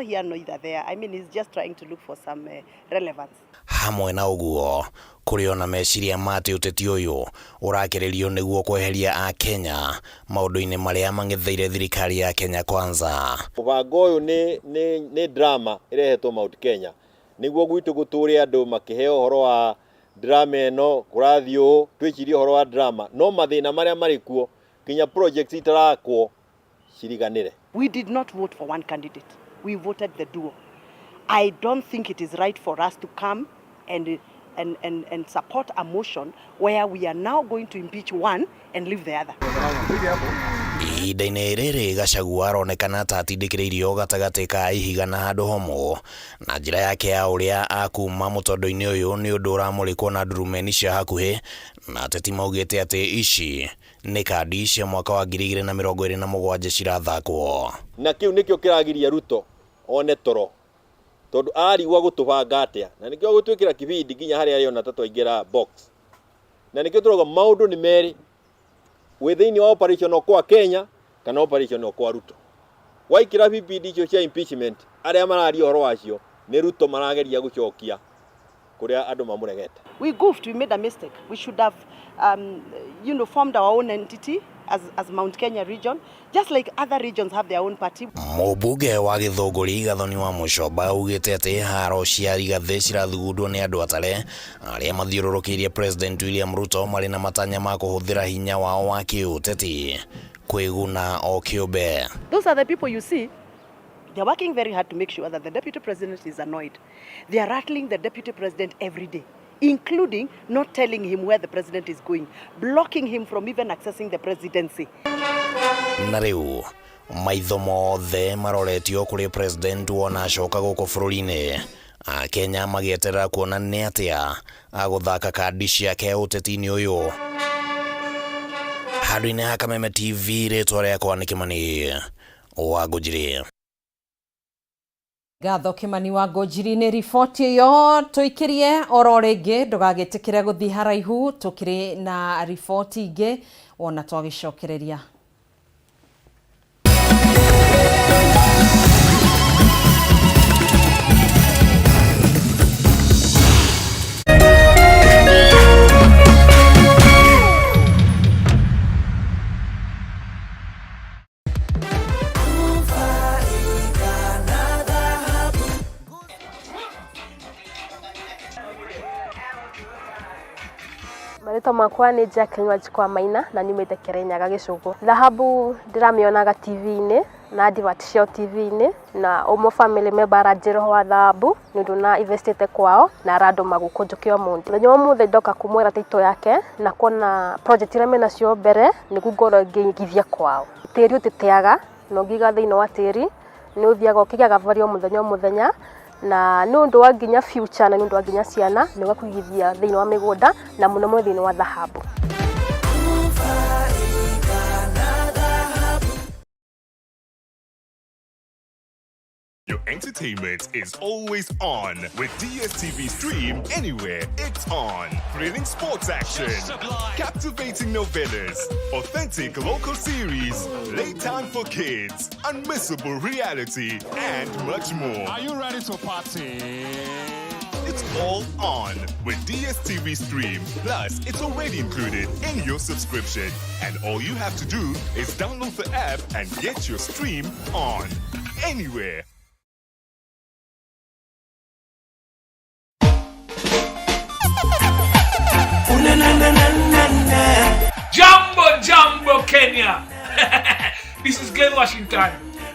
here, no either there. I mean, he's just trying to look for some relevance. Hamwe na ũguo, kũrĩ ona meciria ma atĩ ũteti ũyũ ũrakĩrĩrio nĩguo kweheria akenya maũndũ-inĩ marĩa mang'etheire thirikari ya Kenya Kwanza. Mũbango ũyũ nĩ drama ĩrehetwo Mount Kenya nĩguo gwitũ gũtũre andũ makĩheo ũhoro wa drama ĩno kũrathiĩ ũũ, twĩcirie ũhoro wa drama, no mathĩna marĩa marĩ kuo nginya projects itarakwo ciriganĩre. We did not vote for one candidate. We voted the duo. I don't think it is right for us to come and support a motion where we are now going to impeach one and leave the other. Ihinda-inĩ rĩrĩ, Gachagua aronekana ta atindĩkĩrĩirio gatagatĩ ka ihiga na handũ homũ na njĩra yake ya ũrĩa akuma mũtondo-inĩ ũyũ nĩ ũndũ ũramũrĩkwo na ndurumeni cia hakuhĩ, na ateti maugĩte atĩ ici nĩ kandi cia mwaka wa 2027 cirathakwo. Na kĩu nĩkĩo kĩragiria Ruto one toro, tondũ arigwa gũtũbanga atĩa, na nĩkĩo gũtwĩkĩra kibindi nginya harĩa arĩona ta twaingĩra box, na nĩkĩo tũrauga maũndũ nĩ merĩ. Wĩ thĩinĩ wa operation Okoa Kenya kana operation Okoa Ruto. Waikĩra vipindi icio cia impeachment arĩa mararia ũhoro wacio nĩ Ruto marageria gũcokia kũrĩa andũ mamũregete. We goofed, we made a mistake. We should have formed our own entity as Mount Kenya region, just like other regions have their own party. Mũmbunge wa Gĩthũngũri Gathoni wa Mũchomba augĩte atĩ haro cia Rigathĩ cirathugundwo nĩ andũ atare arĩa mathiũrũrũkĩirie President William Ruto marĩ na matanya ma kũhũthĩra hinya wao wa kĩũteti kwĩguna o kĩũmbe. Those are the people you see. They're working very hard to make sure that the deputy president is annoyed. They are rattling the deputy president every day, including not telling him where the president is going, blocking him from even accessing the presidency. Na rĩu maitho mothe maroretio kũrĩ president wona acoka gũkũ bũrũri-inĩ, Akenya magĩeterera kuona nĩ atĩa agũthaka kandi ciake ũteti-inĩ ũyũ. Handũ-inĩ ha Kameme TV, rĩtwa rĩakwa nĩ Kĩmani wa Ngũnjiri. Ngatho Kimani wa Ngũnjiri nĩ riboti ĩyo. Tũikĩrie oro rĩngĩ, ndũgagĩtĩkĩre gũthiĩ haraihu, tũkĩrĩ na riboti ingĩ wona twagĩcokereria. Marĩtwa makwa nĩ Jacqueline Wanjikũ Maina na nyumĩte Kĩrĩnyaga Gĩcũgũ. Thahabu ndĩramĩonaga TV-inĩ na advert ciao TV-inĩ, na ũmwe family member aranjĩra ũhoro wa thahabu nĩ ũndũ na investĩte kwao na arandũma gũkũ njũke ũmũthĩ. Mũthenya wa ũmũthĩ ndoka kũmwĩra title yake na kuona project iria menacio mbere nĩguo ngorwo ngĩigithia kwao. Tĩri ũtĩteaga na ũngĩiga thĩinĩ wa tĩri nĩ ũthiaga ũkĩgĩaga value o mũthenya o mũthenya, na nĩ ũndũ wa nginya future na nĩ ũndũ wa nginya ciana nĩ ũga kũigithia thĩinĩ wa mĩgũnda na mũno mũno thĩinĩ wa thahabu. Your entertainment is always on with DSTV Stream Anywhere. It's on. Thrilling sports action, captivating novellas, authentic local series, playtime for kids, unmissable reality, and much more. Are you ready to party? It's all on with DSTV Stream. Plus, it's already included in your subscription. And all you have to do is download the app and get your stream on. Anywhere. Jambo, Jambo, Kenya. This is Glenn Washington.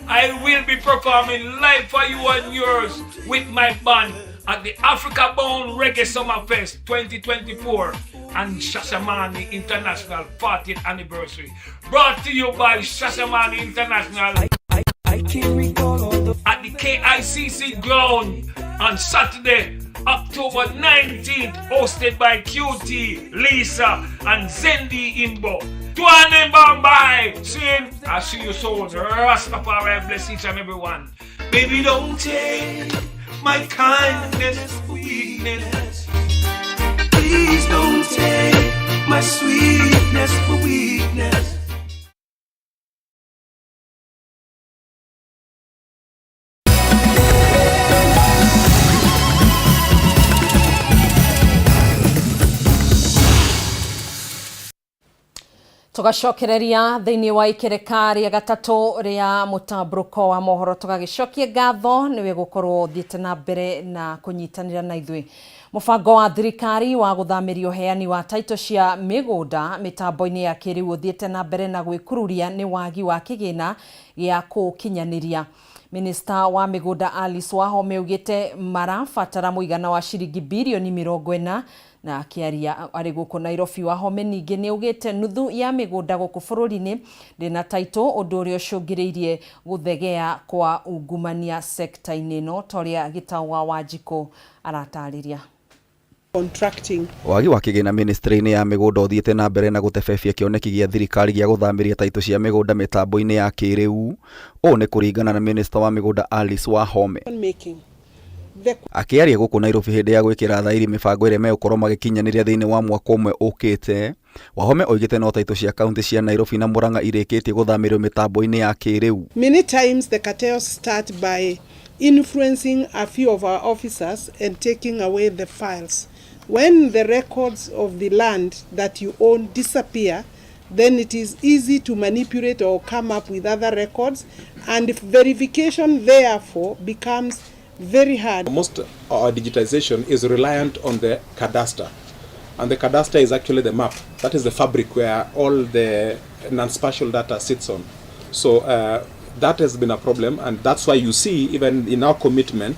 I will be performing live for you and yours with my band at the Africa Bound Reggae Summer Fest 2024 and Shashamane International 40th Anniversary. Brought to you by Shashamane International I can't recall all the at the KICC ground on Saturday, October 19th, hosted by QT, Lisa, and Zendi Imbo. Tuane Bombay! Soon, I'll see you soon. Rastafari bless each and every one. Baby, don't take my kindness for weakness. Please don't take my sweetness for weakness. Tugacokereria thiini wa ikereka ria gatatu ria mutamburuko wa mohoro, tugagicokia ngatho niwe gukorwo uthiite na mbere na kunyitanira na ithuĩ. Mubango wa thirikari wa guthamiria uheani wa taito cia migunda mitambo-ini ya kiriu uthiite na mbere na gwikururia ni wagi wa kigina gia kukinyaniria. Minista wa migunda Alice Wahome augite marabatara muigana wa ciringi birioni 40. Na akiaria arĩ gũkũ Nairobi, Wahome ningĩ nĩ augĩte nuthu ya mĩgũnda gũkũ bũrũri-inĩ ndĩna taitũ, ũndũ ũrĩa ũcũngĩrĩirie gũthegea kwa ungumania sekta-inĩ ĩno, ta ũrĩa Gĩtaũ wa Wanjikũ aratarĩria. Contracting. Wagi wa kĩgĩna ministry-inĩ ya mĩgũnda ũthiĩte na mbere na gũtebebia kĩoneki gĩa thirikari gĩa gũthamĩria taitũ cia mĩgũnda mĩtambo-inĩ ya kĩrĩu. Ũũ nĩ kũringana na minista wa mĩgũnda Alice Wahome. Making. The Akĩaria gũkũ Nairobi hĩndĩ ya gwĩkĩra thairi mĩbango ĩrĩa megũkorwo magĩkinyanĩria thĩinĩ wa mwaka ũmwe ũkĩte, Wahome oigĩte no taitũ cia kaunti cia Nairobi na Murang'a irĩkĩtie gũthamĩrio mĩtambo-inĩ ya kĩrĩu. Many times the cartels start by influencing a few of our officers and taking away the files. When the records of the land that you own disappear, then it is easy to manipulate or come up with other records, and verification therefore becomes very hard. Most our digitization is reliant on the cadastre, and the cadastre is actually the map. That is the fabric where all the non-spatial data sits on. So that has been a problem, and that's why you see even in our commitment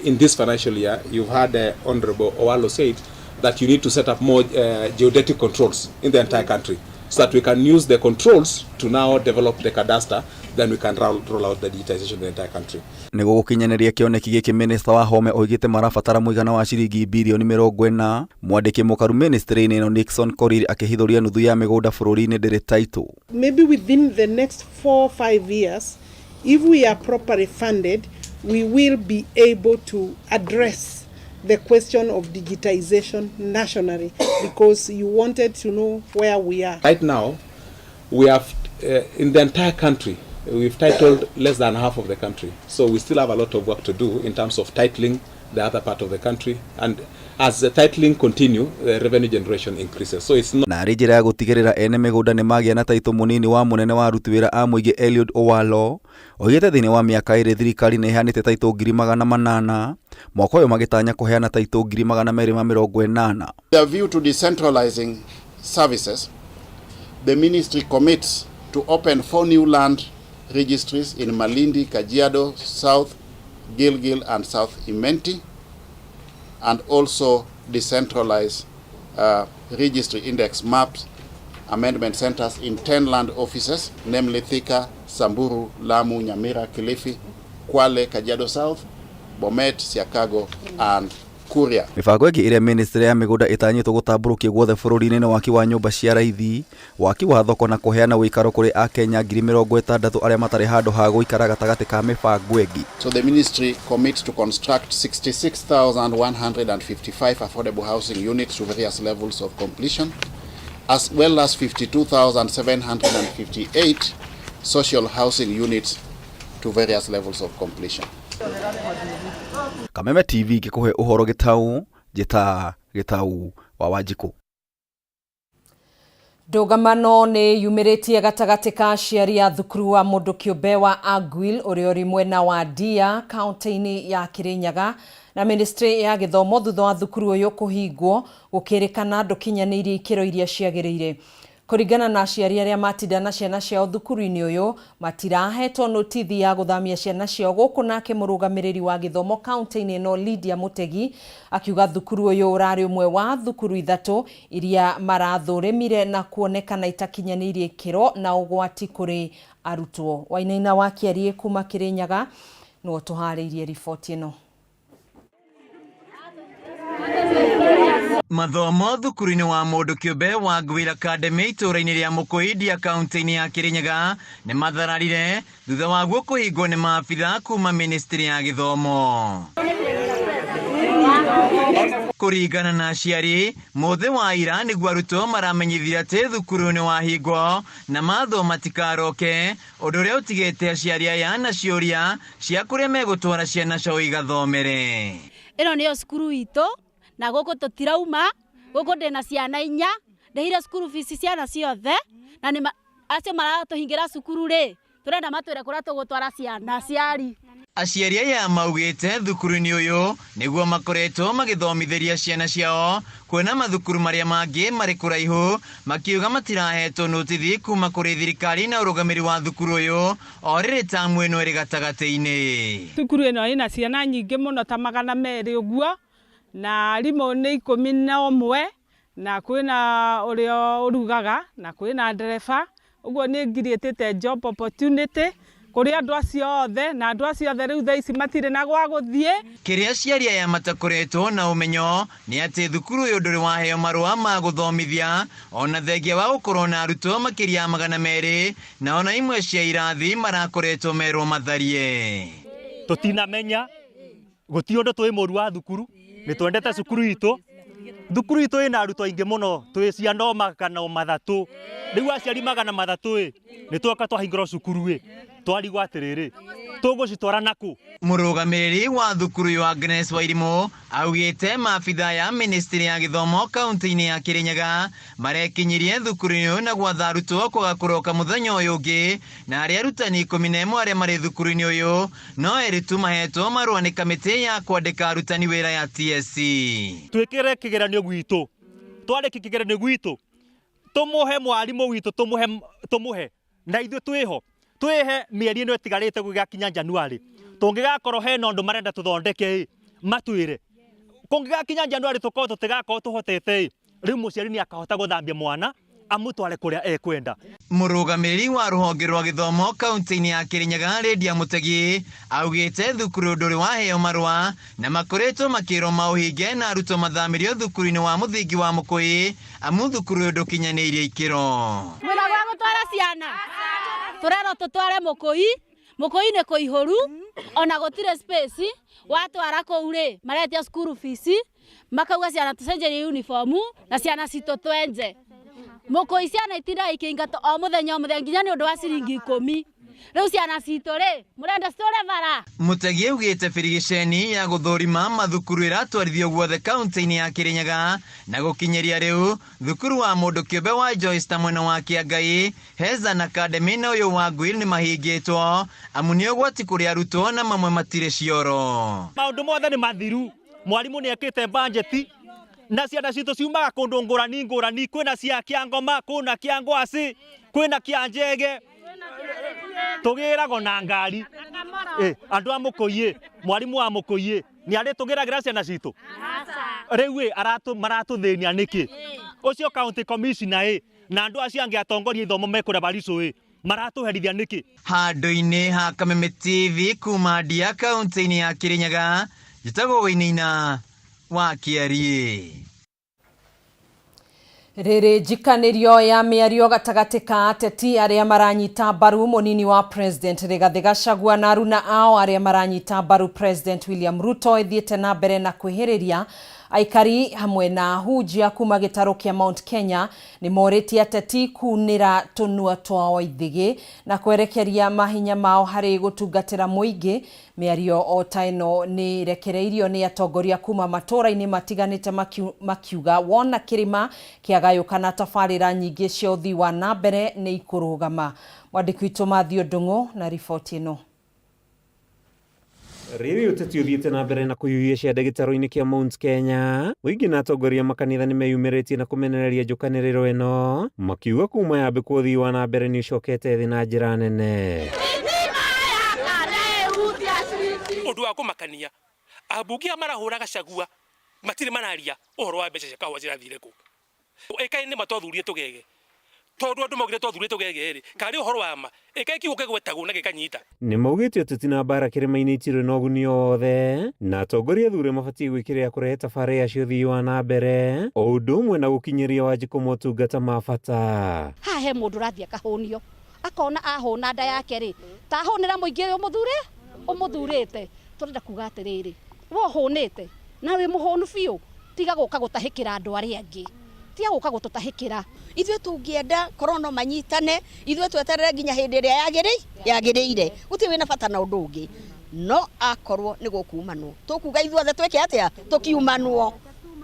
in this financial year, you've had Honorable Owalo said that you need to set up more geodetic controls in the entire country so that we can use the controls to now develop the cadastre, then we can roll out the digitization in the entire country. Nĩguo gũkinyanĩria kĩoneki gĩkĩ Minista Wahome oigĩte marabatara mũigana wa ciringi birioni 40. Mwandĩki mũkaru ministry-inĩ ĩno Nixon Korir akĩhithũria nuthu ya mĩgũnda bũrũri-inĩ ndĩrĩ taitũ. Maybe within the next 4 or 5 years, if we are properly funded, we will be able to address the question of digitization nationally, because you wanted to know where we are. Right now, we have, in the entire country, we've titled less than half of the country. So we still have a lot of work to do in terms of titling the other part of the country. And as the titling continue, the revenue generation increases. So it's not Na arĩ njĩra ya gũtigĩrĩra ene mĩgũnda nĩ magĩa na taitũ, mũnini wa mũnene wa aruti wĩra a mũingĩ Eliud Owalo oigĩte thĩinĩ wa mĩaka 2 thirikari nĩ ĩheanĩte taitũ 800,000, mwaka ũyũ magĩtanya kũheana taitũ 280,000. With a view to decentralizing services, the ministry commits to open four new land registries in Malindi, Kajiado South, Gilgil, and South Imenti, and also decentralize registry index maps amendment centers in 10 land offices, namely Thika, Samburu, Lamu, Nyamira, Kilifi, Kwale, Kajiado South, Bomet, Siakago, and Kuria. Mĩbango ĩngĩ ĩrĩa ministry ya mĩgũnda ĩtanyĩtwo gũtambũrũkia guothe bũrũri-inĩ nĩ waki wa nyũmba cia raithi, waki wa thoko na kũheana ũikaro kũrĩ akenya 60,000 arĩa matarĩ handũ ha gũikara gatagatĩ ka mĩbango ĩngĩ. So the ministry commits to construct 66,155 affordable housing units to various levels of completion, as well as 52,758 social housing units to various levels of completion. Kameme TV gĩkũhe ũhoro gĩtau njĩta Gĩtau wa Wanjikũ. Ndũgamano nĩ yumĩrĩtie gatagatĩ ka aciari a thukuru wa mũndũ kĩũmbe wa Aguil ũrĩa ũrĩ mwena wa Ndia kaunti-inĩ ya Kirinyaga na ministry ya gĩthomo thutha wa thukuru ũyũ kũhingwo gũkĩrĩkana ndũkinyanĩirie ikĩro iria ciagĩrĩire. Kũringana na aciari arĩa matinda na ciana ciao thukuru-inĩ ũyũ, matirahetwo notithi ya gũthamia ciana ciao gũkũ. Nake mũrũgamĩrĩri wa gĩthomo kaunti-inĩ ĩno Lydia Mutegi akiuga thukuru ũyũ ũrarĩ ũmwe wa thukuru ithatũ iria marathũrĩmire na kuonekana itakinyanĩirie ikĩro na ũgwati kũrĩ arutwo. Wainaina wa Kĩariĩ kuma Kĩrĩnyaga nĩwe ũtũharĩirie riboti ĩno. Mathomo thukuru-inĩ wa mũndũ kĩũmbe wa Ngwira Academy itũũra-inĩ rĩa Mũkũindia kaunti-inĩ ya Kĩrĩnyaga nĩ mathararire thutha waguo kũhingwo nĩ maabitha kuma ministry ya gĩthomo. Kũringana na aciari, mũthĩ wa ira nĩguo arutwo maramenyithire atĩ thukuru nĩ wahingwo na mathwo matikaroke, ũndũ ũrĩa ũtigĩte aciari aya na ciũria cia kũrĩa megũtwara ciana ciao igathomere. Ĩno nĩyo cukuru itũ na gũkũ tũtirauma. Gũkũ ndĩna ciana inya, ndĩhire cukuru fees ciana ciothe, na nĩ acio maratũhingĩra cukuru rĩ, tũrenda matwĩre kũrĩa tũgũtwara ciana aciari. Aciari aya maugĩte thukuru-inĩ ũyũ nĩguo makoretwo magĩthomithĩria ciana ciao, kuona mathukuru marĩa mangĩ marĩ kũraihu, makiuga matirahetwo notithi kuma kũrĩ thirikari na ũrũgamĩrĩri wa thukuru ũyũ o rĩrĩ tamu ĩno ĩrĩ gatagatĩ-inĩ. Cukuru ĩno ĩna ciana nyingĩ mũno ta 200 ũguo, na arimũ nĩ 11, na kwĩna ũrĩa ũrugaga na kwĩna ndereba. Ũguo nĩ ngiriĩtĩte job opportunity kũrĩ andũ acio othe, na andũ acio othe rĩu thaa ici matirĩ na gwa gũthiĩ. Kĩrĩa aciari aya matakoretwo na ũmenyo nĩ atĩ thukuru ũyũ ndũrĩ waheo marũa ma gũthomithia, ona thengia wa gũkorwo na arutwo makĩria ya 200, na ona imwe cia irathi marakoretwo merwo matharie. Tũtinamenya gũtirĩ ũndũ twĩ mũru wa thukuru, nĩ twendete cukuru itũ. Thukuru itũ ĩna arutwo aingĩ mũno, twĩ ciana o 300. Rĩu aciari 300 ĩ, nĩ twoka twahingũra cukuru ĩ, twarigwo atĩrĩrĩ, tũgũcitwara nakũ? Mũrũgamĩrĩri wa thukuru ũyũ Agnes Wairimũ augĩte maabitha ya ministry ya gĩthomo kaunti-inĩ ya Kirinyaga marekinyirie thukuru ũyũ na gwatha arutwo kwaga kũroka mũthenya ũyũ ũngĩ, na arĩa arutani 11 arĩa marĩ thukuru-inĩ ũyũ no erĩ tu mahetwo marũa nĩ kamĩtĩ ya kwandĩka arutani wĩra ya TSC. Twĩkĩre kĩgeranio gwitũ, twarĩkia kĩgeranio gwitũ tũmũhe mwarimũ witũ, tũmũhe tũmũhe na ithuĩ twĩho twĩhe mĩeri ĩno ĩtigarĩte gũgĩgakinya January. Tũngĩgakorwo hena ũndũ marenda tũthondeke ĩ, matwĩre. Kũngĩgakinya January tũkorwo tũtigakorwo tũhotete ĩ, rĩu mũciari nĩ akahota gũthambia mwana amũtware kũrĩa ekwenda. Mũrũgamĩrĩri wa rũhonge rwa gĩthomo kaunti-inĩ ya Kirinyaga Lydia Mũtegi augĩte thukuru ndũrĩ waheo marũa na makoretwo makĩrwo maũhinge na arutwo mathamĩrio thukuru-inĩ wa mũthingi wa Mũkũyĩ amu thukuru ũyũ ndũkinyanĩirie ikĩro. Mwĩna gwa gũtwara ciana tũrerwo tũtware Mũkũi, Mũkũi nĩ kũihũru ona gũtirĩ space, watwara kũu rĩ maretia school fees, makauga ciana tũcenjerie uniform na ciana citũ twenje. Mũkũi ciana itindaga ikĩingatwo o mũthenya o mũthenya nginya nĩ ũndũ wa ciringi 10. Rĩu ciana citũ rĩ mũrenda citũre bara? Mũtegi augĩte birigiceni ya gũthũrima mathukuru ĩratwarithio guothe kaunti-inĩ ya Kirinyaga na gũkinyĩria rĩu thukuru wa mũndũ kĩũmbe wa Joyce ta mwena wa Kĩangai, Hezan Academy na ũyũ wa Ngwil nĩ mahingĩtwo amu nĩ ũgwati kũrĩ arutwo na mamwe matirĩ cioro. Maũndũ mothe nĩ mathiru, mwarimũ nĩ ekĩte bajeti na ciana citũ ciumaga kũndũ ngũrani ngũrani, kwĩna cia Kĩangoma, kwĩna kĩa Ngwacĩ, kwĩna kĩa Njege, tũgĩragwo na ngari. Andũ a Mũkũyĩ, mwarimũ wa Mũkũyĩ nĩ arĩ tũgĩragĩra ciana citũ? Rĩu ĩ, maratũthĩnia nĩkĩ? Ũcio county commissioner ĩ, na andũ acio angĩ atongoria ithomo mekũrĩa Barisũ ĩ, maratũherithia nĩkĩ? Handũ-inĩ ha Kameme TV kuma Ndia kaunti-inĩ ya Kirinyaga, njĩtagwo Wainaina wa Kĩariĩ. Rĩrĩ njikanĩrio ya mĩario gatagatĩ ka ateti arĩa maranyita mbaru mũnini wa President Rigathĩ Gachagua na aruna ao arĩa maranyita mbaru President William Ruto ĩthiĩte na mbere na kwĩhĩrĩria aikari hamwe na ahunjia kuma gĩtarũ kĩa Mount Kenya nĩ morĩtie ateti kunĩra tũnua twao ithĩgĩ na kwerekeria mahinya mao harĩ gũtungatĩra mũingĩ. Mĩario o ta ĩno nĩ ĩrekereirio nĩ atongoria kuma matũũra-inĩ matiganĩte makiuga wona kĩrĩma kĩagayũkana tabarĩra nyingĩ cia ũthii wa na mbere nĩ ikũrũgama. Mwandĩki witũ Matthew Ndung'u na riboti ĩno. Rĩrĩ ũteti ũthiĩte na mbere na kũhiũhia ciande gĩtarũ-inĩ kĩa Mount Kenya, mũingĩ na atongoria makanitha nĩ meyumĩrĩtie na kũmenereria njũkanĩrĩro ĩno, makiuga kuma yambĩkwo ũthii wa na mbere nĩ ũcokete thĩ na njĩra nene. Ũndũ wa kũmakania, ambunge aya marahũra Gachagua matirĩ mararia ũhoro wa mbeca cia kahũa cirathire kũ. Ĩkaĩ nĩ ma twathurire tũgege, tondũ andũ maugire twathurire tũgege rĩ, karĩ ũhoro wa ma, ĩkaĩ kiugo kĩgwetagwo na gĩkanyita. Nĩ maugĩte ũteti na mbara kĩrĩma-inĩ itirĩ na ũguni o wothe, na atongoria athure mabatiĩ gwĩkĩrĩra kũrehe tabarĩra cia ũthii wa na mbere o ũndũ ũmwe na gũkinyĩria Wanjikũ motungata ma bata. Haha he mũndũ ũrathiĩ akahũnio, akona ahũna nda yake rĩ, ta ahũnĩra mũingĩ ũyũ mũthure ũmũthurĩte. Tũrenda kuga atĩrĩrĩ, we ũhũnĩte na wĩ mũhũnu biũ, tiga gũka gũtahĩkĩra andũ arĩa angĩ, tiga gũka gũtũtahĩkĩra. Ithuĩ tũngĩenda korwo no manyitane, ithuĩ tweterere nginya hĩndĩ ĩrĩa yagĩrĩire, gũtirĩ wĩna bata na ũndũ ũngĩ, no akorwo nĩ gũkumanwo tũkuga ithuothe twĩke atĩa, tũkiumanwo,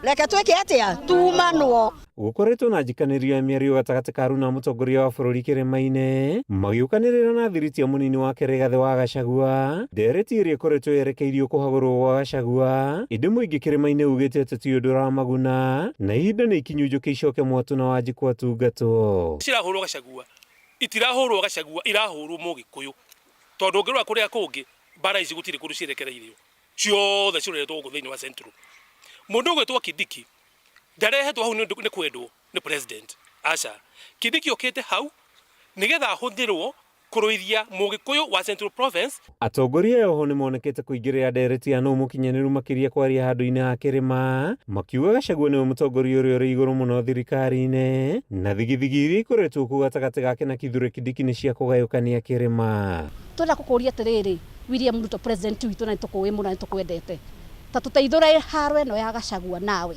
reke twĩke atĩa, tumanwo. Gũkoretwo na njikanĩrio ya mĩario gatagatĩ ka aruna mũtongoria wa bũrũri kĩrĩma-inĩ magĩũkanĩrĩra na thiriti ya mũnini wake Rigathĩ wa Gachagua, ndereti ĩrĩa ĩkoretwo yerekeirio kũhagũrwo gwa Gachagua, ĩndĩ mũingĩ kĩrĩma-inĩ ugĩte atĩ ti ũndũ ũramaguna na ihinda nĩ ikinyu njũkĩ icoke mwatũ na Wanjikũ atungatwo. Cirahũrwo Gachagua, itirahũrwo Gachagua, irahũrwo Mũgĩkũyũ, tondũ ũngĩrora kũrĩa kũngĩ mbara ici gũtirĩ kũndũ cirekereirio, ciothe ciroretwo gũkũ thĩinĩ wa Central. Mũndũ ũgwĩtwo Kindiki ndarehetwo hau nĩ kwendwo nĩ president, aca. Kindiki okĩte hau nĩgetha ahũthĩrwo kũrũithia Mũgĩkũyũ wa Central Province. Atongoria aya oho nĩmonekete kũingĩrĩra ndereti ya nũ mũkinyanĩru makĩria kwaria handũ-inĩ ha kĩrĩma, makiuga Gachagua nĩwe mũtongoria ũrĩa ũrĩ igũrũ mũno thirikari-inĩ, na thigithigi iria ikoretwo kuo gatagatĩ gake na Kithure Kindiki nĩ cia kũgayũkania kĩrĩma. Twenda gũkũria atĩrĩrĩ, William Ruto president witũ na nĩtũkũĩ mũno na nĩtũkwendete, ta tũteithũre haro ĩno ya Gachagua nawe.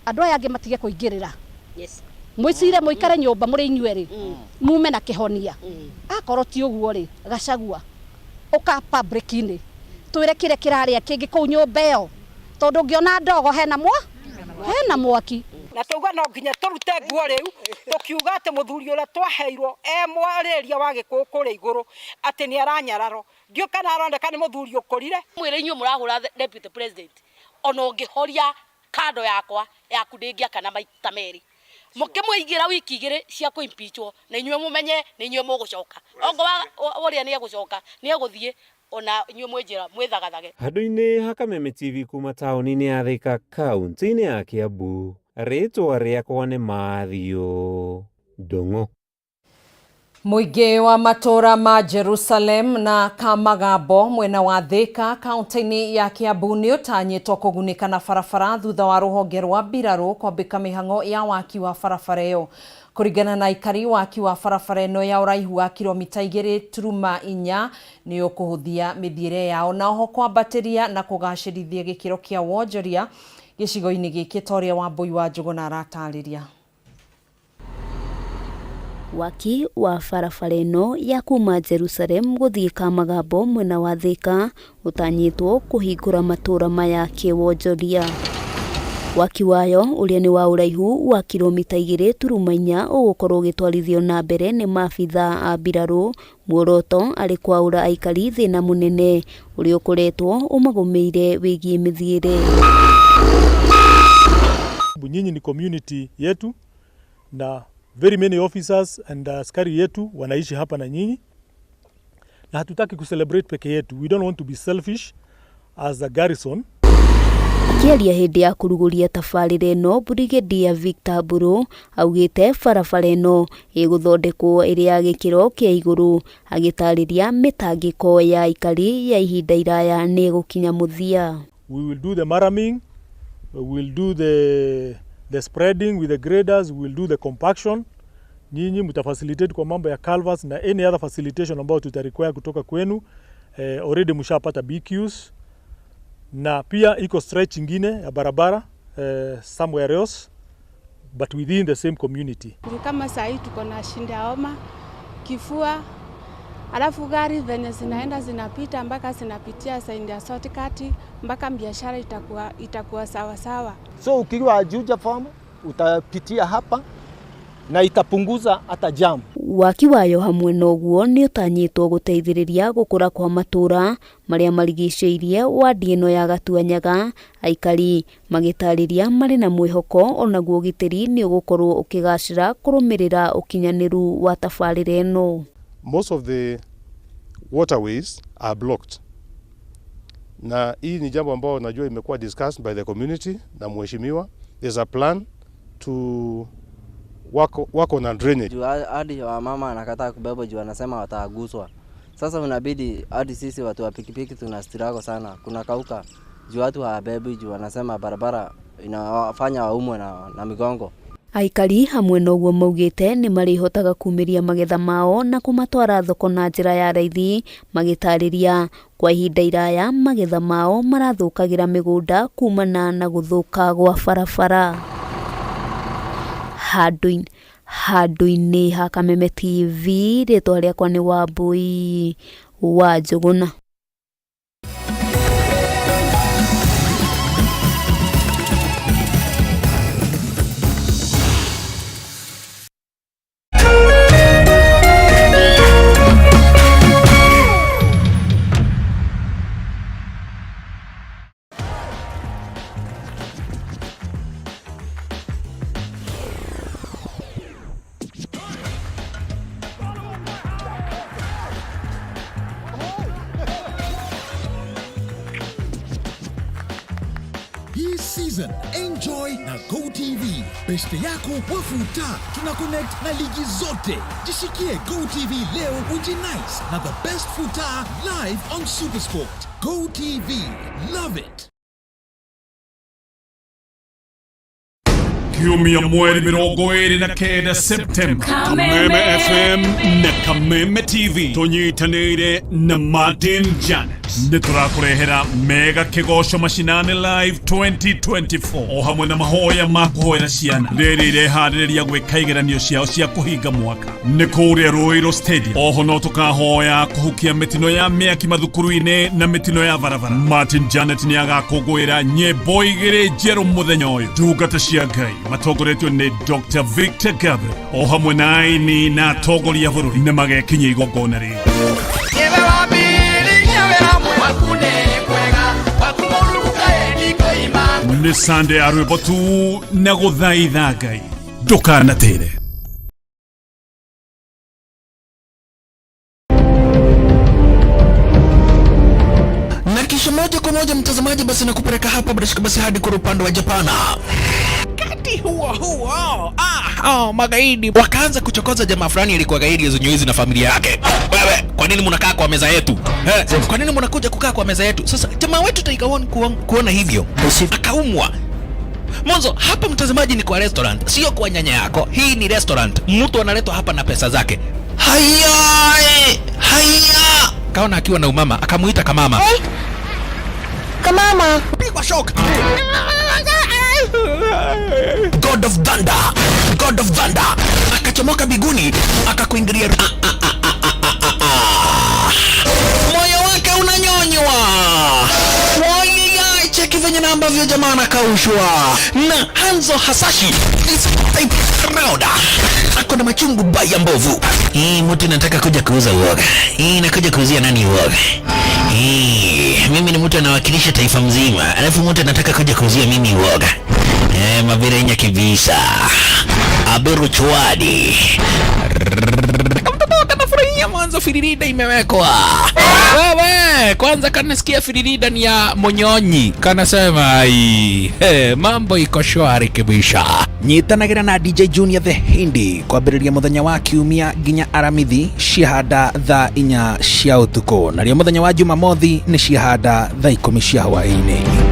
Andũ aya angĩ matige kũingĩrĩra. Mwĩcire mũikare nyũmba mũrĩ inyuerĩ, mume na kĩhonia. Akorwo ti ũguo rĩ, Gachagua ũka public-inĩ twĩre kĩrĩa kĩrarĩa kĩngĩ kũu nyũmba ĩyo, tondũ ũngĩona ndogo hena mwa hena mwaki. Na tauga no nginya tũrute nguo rĩu tũkiuga atĩ mũthuri ũrĩa twaheirwo e mwarĩria wa Gĩkũyũ kũrĩa igũrũ atĩ nĩ aranyararwo. Ndiũĩ kana aroneka nĩ mũthuri ũkũrire. Mwĩre inyuĩ mũrahũra deputy president, ona ũngĩhoria kando yakwa yaku ndĩngĩakana maita merĩ. Mũkĩmũigĩra wiki igĩrĩ cia kũ impeachwo na inyuĩ mũmenye nĩ inyuĩ mũgũcoka. Ongo wa ũrĩa nĩ egũcoka, nĩ egũthiĩ ona inyuĩ mwĩ njĩra mwĩthagathage. Handũ-inĩ ha Kameme TV kuma taũni-inĩ ya Thika kaunti-inĩ ya Kiambu, rĩtwa rĩakwa nĩ Matthew Ndung'u. Mũingĩ wa matũũra ma Jerusalem na Kamagambo mwena wa Thika kaunti-inĩ ya Kiambu nĩ ũtanyĩtwo kũgunĩka na barabara thutha wa rũhonge rwa mbirarũ kwambĩka mĩhang'o ya waki wa barabara ĩyo. Kũringana na aikari, waki wa barabara ĩno ya ũraihu wa kilomita 2.4 nĩ ũkũhũthia mĩthiĩre yao na oho kwambatĩria na kũgacĩrithia gĩkĩro kĩa wonjoria gĩcigo-inĩ gĩkĩ ta ũrĩa Wambũi wa Njũgũna aratarĩria. Waki wa barabara ĩno ya kuma Jerusalem gũthiĩ Kamagambo mwena wa Thika ũtanyĩtwo kũhingũra matũũra maya kĩwonjoria. Waki wayo ũrĩa nĩ wa ũraihu wa kilomita 2.4 ũgũkorwo ũgĩtwarithio na mbere nĩ maabithaa a mbirarũ, muoroto arĩ kwaũra aikari thĩna mũnene ũrĩa ũkoretwo ũmagũmĩire wĩgiĩ mĩthiĩre. Nyinyi ni community yetu na very many officers and askari yetu wanaishi hapa na nyinyi, na hatutaki kucelebrate peke yetu. We don't want to be selfish as a garrison. Akĩaria hĩndĩ ya kũrugũria tabarĩra ĩno, Brigadier Victor Mburu augĩte barabara ĩno ĩgũthondekwo ĩrĩ ya gĩkĩro kĩa igũrũ, agĩtarĩria mĩtangĩko ya aikari ya ihinda iraya nĩ ĩgũkinya mũthia. We will do the maraming, we will do the spreading with the graders, we will do the compaction. Nyinyi mtafacilitate kwa mambo ya culverts na any other facilitation ambayo tutarequire kutoka kwenu. Already mshapata BQs na pia iko stretch ingine ya barabara somewhere else but within the same community. Ni kama saa hii tuko na shinda ya homa, kifua, alafu gari venye zinaenda zinapita mpaka zinapitia saidi ya shortcut mpaka biashara itakuwa sawa sawa. So ukiwa Juja Farm utapitia hapa na itapunguza hata jam. Waki wayo hamwe na ũguo nĩ ũtanyĩtwo gũteithĩrĩria gũkũra kwa matũũra marĩa marigicĩirie wadi ĩno ya Gatuanyaga, aikari magĩtarĩria marĩ na mwĩhoko onaguo ũgitĩri nĩ ũgũkorwo ũkĩgacĩra kũrũmĩrĩra ũkinyanĩru wa tabarĩra ĩno. Most of the waterways are blocked. Na hii ni jambo ambalo najua imekuwa discussed by the community na mheshimiwa. There's a plan to work on a drainage. Juu hadi wamama anakataa kubeba juu anasema wataguswa. Sasa unabidi hadi sisi watu wa pikipiki tuna struggle sana. Kuna kauka juu watu hawabebi juu wanasema barabara inawafanya waumwe na migongo. Aikari hamwe na ũguo maugĩte nĩ marĩhotaga kumĩria magetha mao na kũmatwara thoko na njĩra ya raithi, magĩtarĩria kwa ihinda iraya magetha mao marathũkagĩra mĩgũnda kumana na gũthũka gwa barabara. Handũ-inĩ ha Kameme TV, rĩtwa rĩakwa nĩ Wambũi wa Njũgũna. Season, enjoy na GoTV. Beste yako wafuta, tuna connect na ligi zote. Jishikie GoTV leo ujinice na the best futa live on SuperSport. GoTV, love it. Kiumia mweri 29 Septemba, Kameme FM na Kameme TV tunyitanĩire na Martin Janet. Nĩ tũrakũrehera mega kĩgoco macinani live 2024 o hamwe na mahoya ma kũhoera ciana rĩrĩ ireharĩrĩria gwĩka igeranio ciao cia kũhinga mwaka nĩ kũrĩa Ruiru Stadium. Oho no tũkahoya kũhukia mĩtino ya mĩaki mathukuru-inĩ na mĩtino ya barabara. Martin Janet nĩ agakũngũĩra nyĩmbo igĩrĩ njerũ mũthenya ũyũ. Ndungata cia Ngai matongoretio nĩ Dr. Victor Gabriel o hamwe na aini na atongoria a bũrũri nĩ magekinyia igongona rĩrĩ. Nĩ Sunday ya rwĩmbo tu na gũthaitha Ngai ndũkanatĩre. Na kisha moja kwa moja mtazamaji, basi nakupeleka hapa bila shaka basi hadi kwa upande wa Japana. Wakati huo huo, magaidi wakaanza kuchokoza jamaa fulani alikuwa gaidi zenye na familia yake. Wewe, kwa nini mnakaa kwa meza yetu? Kwa nini mnakuja kukaa kwa meza yetu? Sasa jamaa wetu Tiger One kuona hivyo akaumwa. Mwanzo hapa mtazamaji, ni kwa restaurant, sio kwa nyanya yako. Hii ni restaurant, mtu analetwa hapa na pesa zake. Haya, haya, kaona akiwa na umama, akamuita kamama. Hey. Kamama, pigwa shock. God of Thunder, God of Thunder akachomoka biguni akakuingilia. Moyo wake unanyonywa. Wai, cheki venye na ambavyo jamaa anakaushwa na Hanzo Hasashi this type round ako na machungu baya mbovu. Hii mtu nataka kuja kuuza uoga. Hii nakuja kuuzia nani uoga? Hii mimi ni mtu anawakilisha taifa mzima, alafu mtu anataka kuja kuuzia mimi uoga. Mabirenya kibisa Aberu Chwadi kamtoto kanafurahia mwanzo, firirida imewekwa. Wewe kwanza kanasikia firirida ni ya Monyonyi, kanasema ai, mambo iko shwari kibisha. Nyitanagira na DJ Junior the Hindi kwambĩrĩria mũthenya wa kiumia nginya aramithi ciahanda thaa 4 cia ũtukũ, narĩo mũthenya wa Jumamothi nĩ ciahanda thaa 10 cia hwaĩ-inĩ.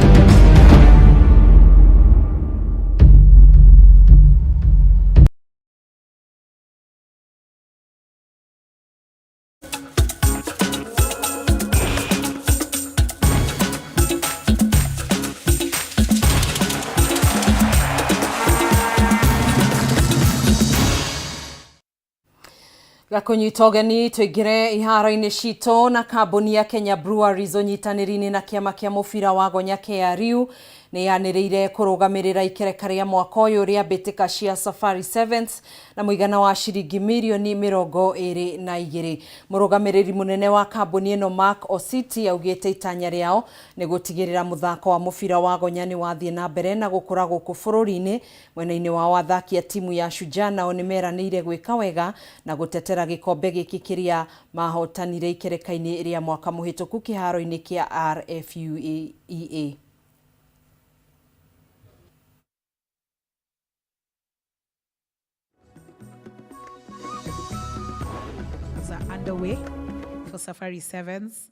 Gakunyita ũgeni tũingĩre iharo-inĩ citũ na kambuni ya Kenya Breweries ũnyitanĩri-inĩ na kĩama kĩa mũbira wa gonya KRU nĩ yanĩrĩire kũrũgamĩrĩra ikereka rĩa mwaka ũyũ rĩa mbĩtĩka cia Safari Sevens na mũigana wa ciringi mirioni 22. Mũrũgamĩrĩri mũnene wa kambuni ĩno Mark Ositi augĩte itanya rĩao nĩ gũtigĩrĩra mũthako wa mũbira wa gonya nĩ wathiĩ na mbere na gũkũra gũkũ bũrũri-inĩ. Mwena-inĩ wao athaki a timu ya Shujaa nao nĩ meranĩire gwĩka wega na gũtetera gĩkombe gĩkĩ kĩrĩa mahotanire ikereka-inĩ rĩa mwaka mũhĩtũku kĩharo-inĩ kĩa RFUEA. Underway for Safari Sevens,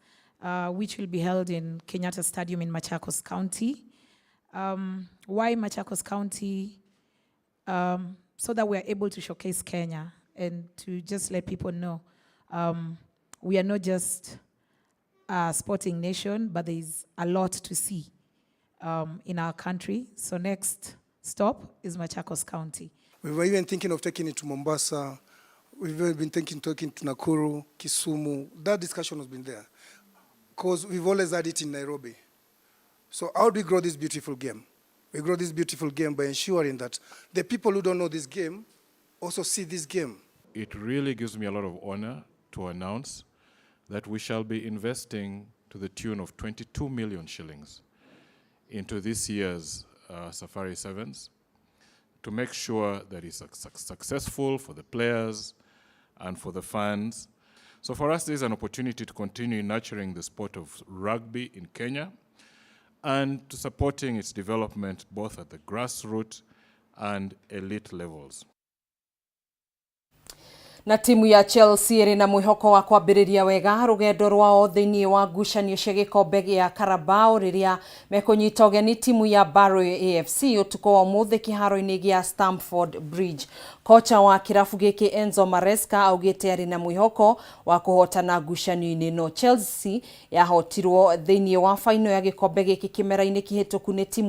which will be held in Kenyatta Stadium in Machakos County. Why Machakos County? So that we are able to showcase Kenya and to just let people know we are not just a sporting nation, but there is a lot to see in our country. So next stop is Machakos County. We were even thinking of taking it to Mombasa. We've even been thinking talking to Nakuru, Kisumu. That discussion has been there because we've always had it in Nairobi. So how do we grow this beautiful game? We grow this beautiful game by ensuring that the people who don't know this game also see this game. It really gives me a lot of honor to announce that we shall be investing to the tune of 22 million shillings into this year's Safari Sevens to make sure that it's successful for the players and for the fans. So for us, this is an opportunity to continue nurturing the sport of rugby in Kenya and to supporting its development both at the grassroots and elite levels. Na timu ya Chelsea ĩrĩ na mwĩhoko wa kwambĩrĩria wega rũgendo rwao thĩinĩ wa ngucanio cia gĩkombe gĩa Carabao rĩrĩa mekũnyita ũgeni timu ya Barrow AFC ũtukũ wa ũmũthĩ kĩharo-inĩ gĩa Stamford Bridge. Kocha wa kĩrabu gĩkĩ Enzo Maresca augĩte arĩ na mwĩhoko wa kũhotana ngucanio-inĩ no Chelsea yahotirwo thĩinĩ wa baino ya gĩkombe gĩkĩ kĩmera-inĩ kĩhĩtũku nĩ timu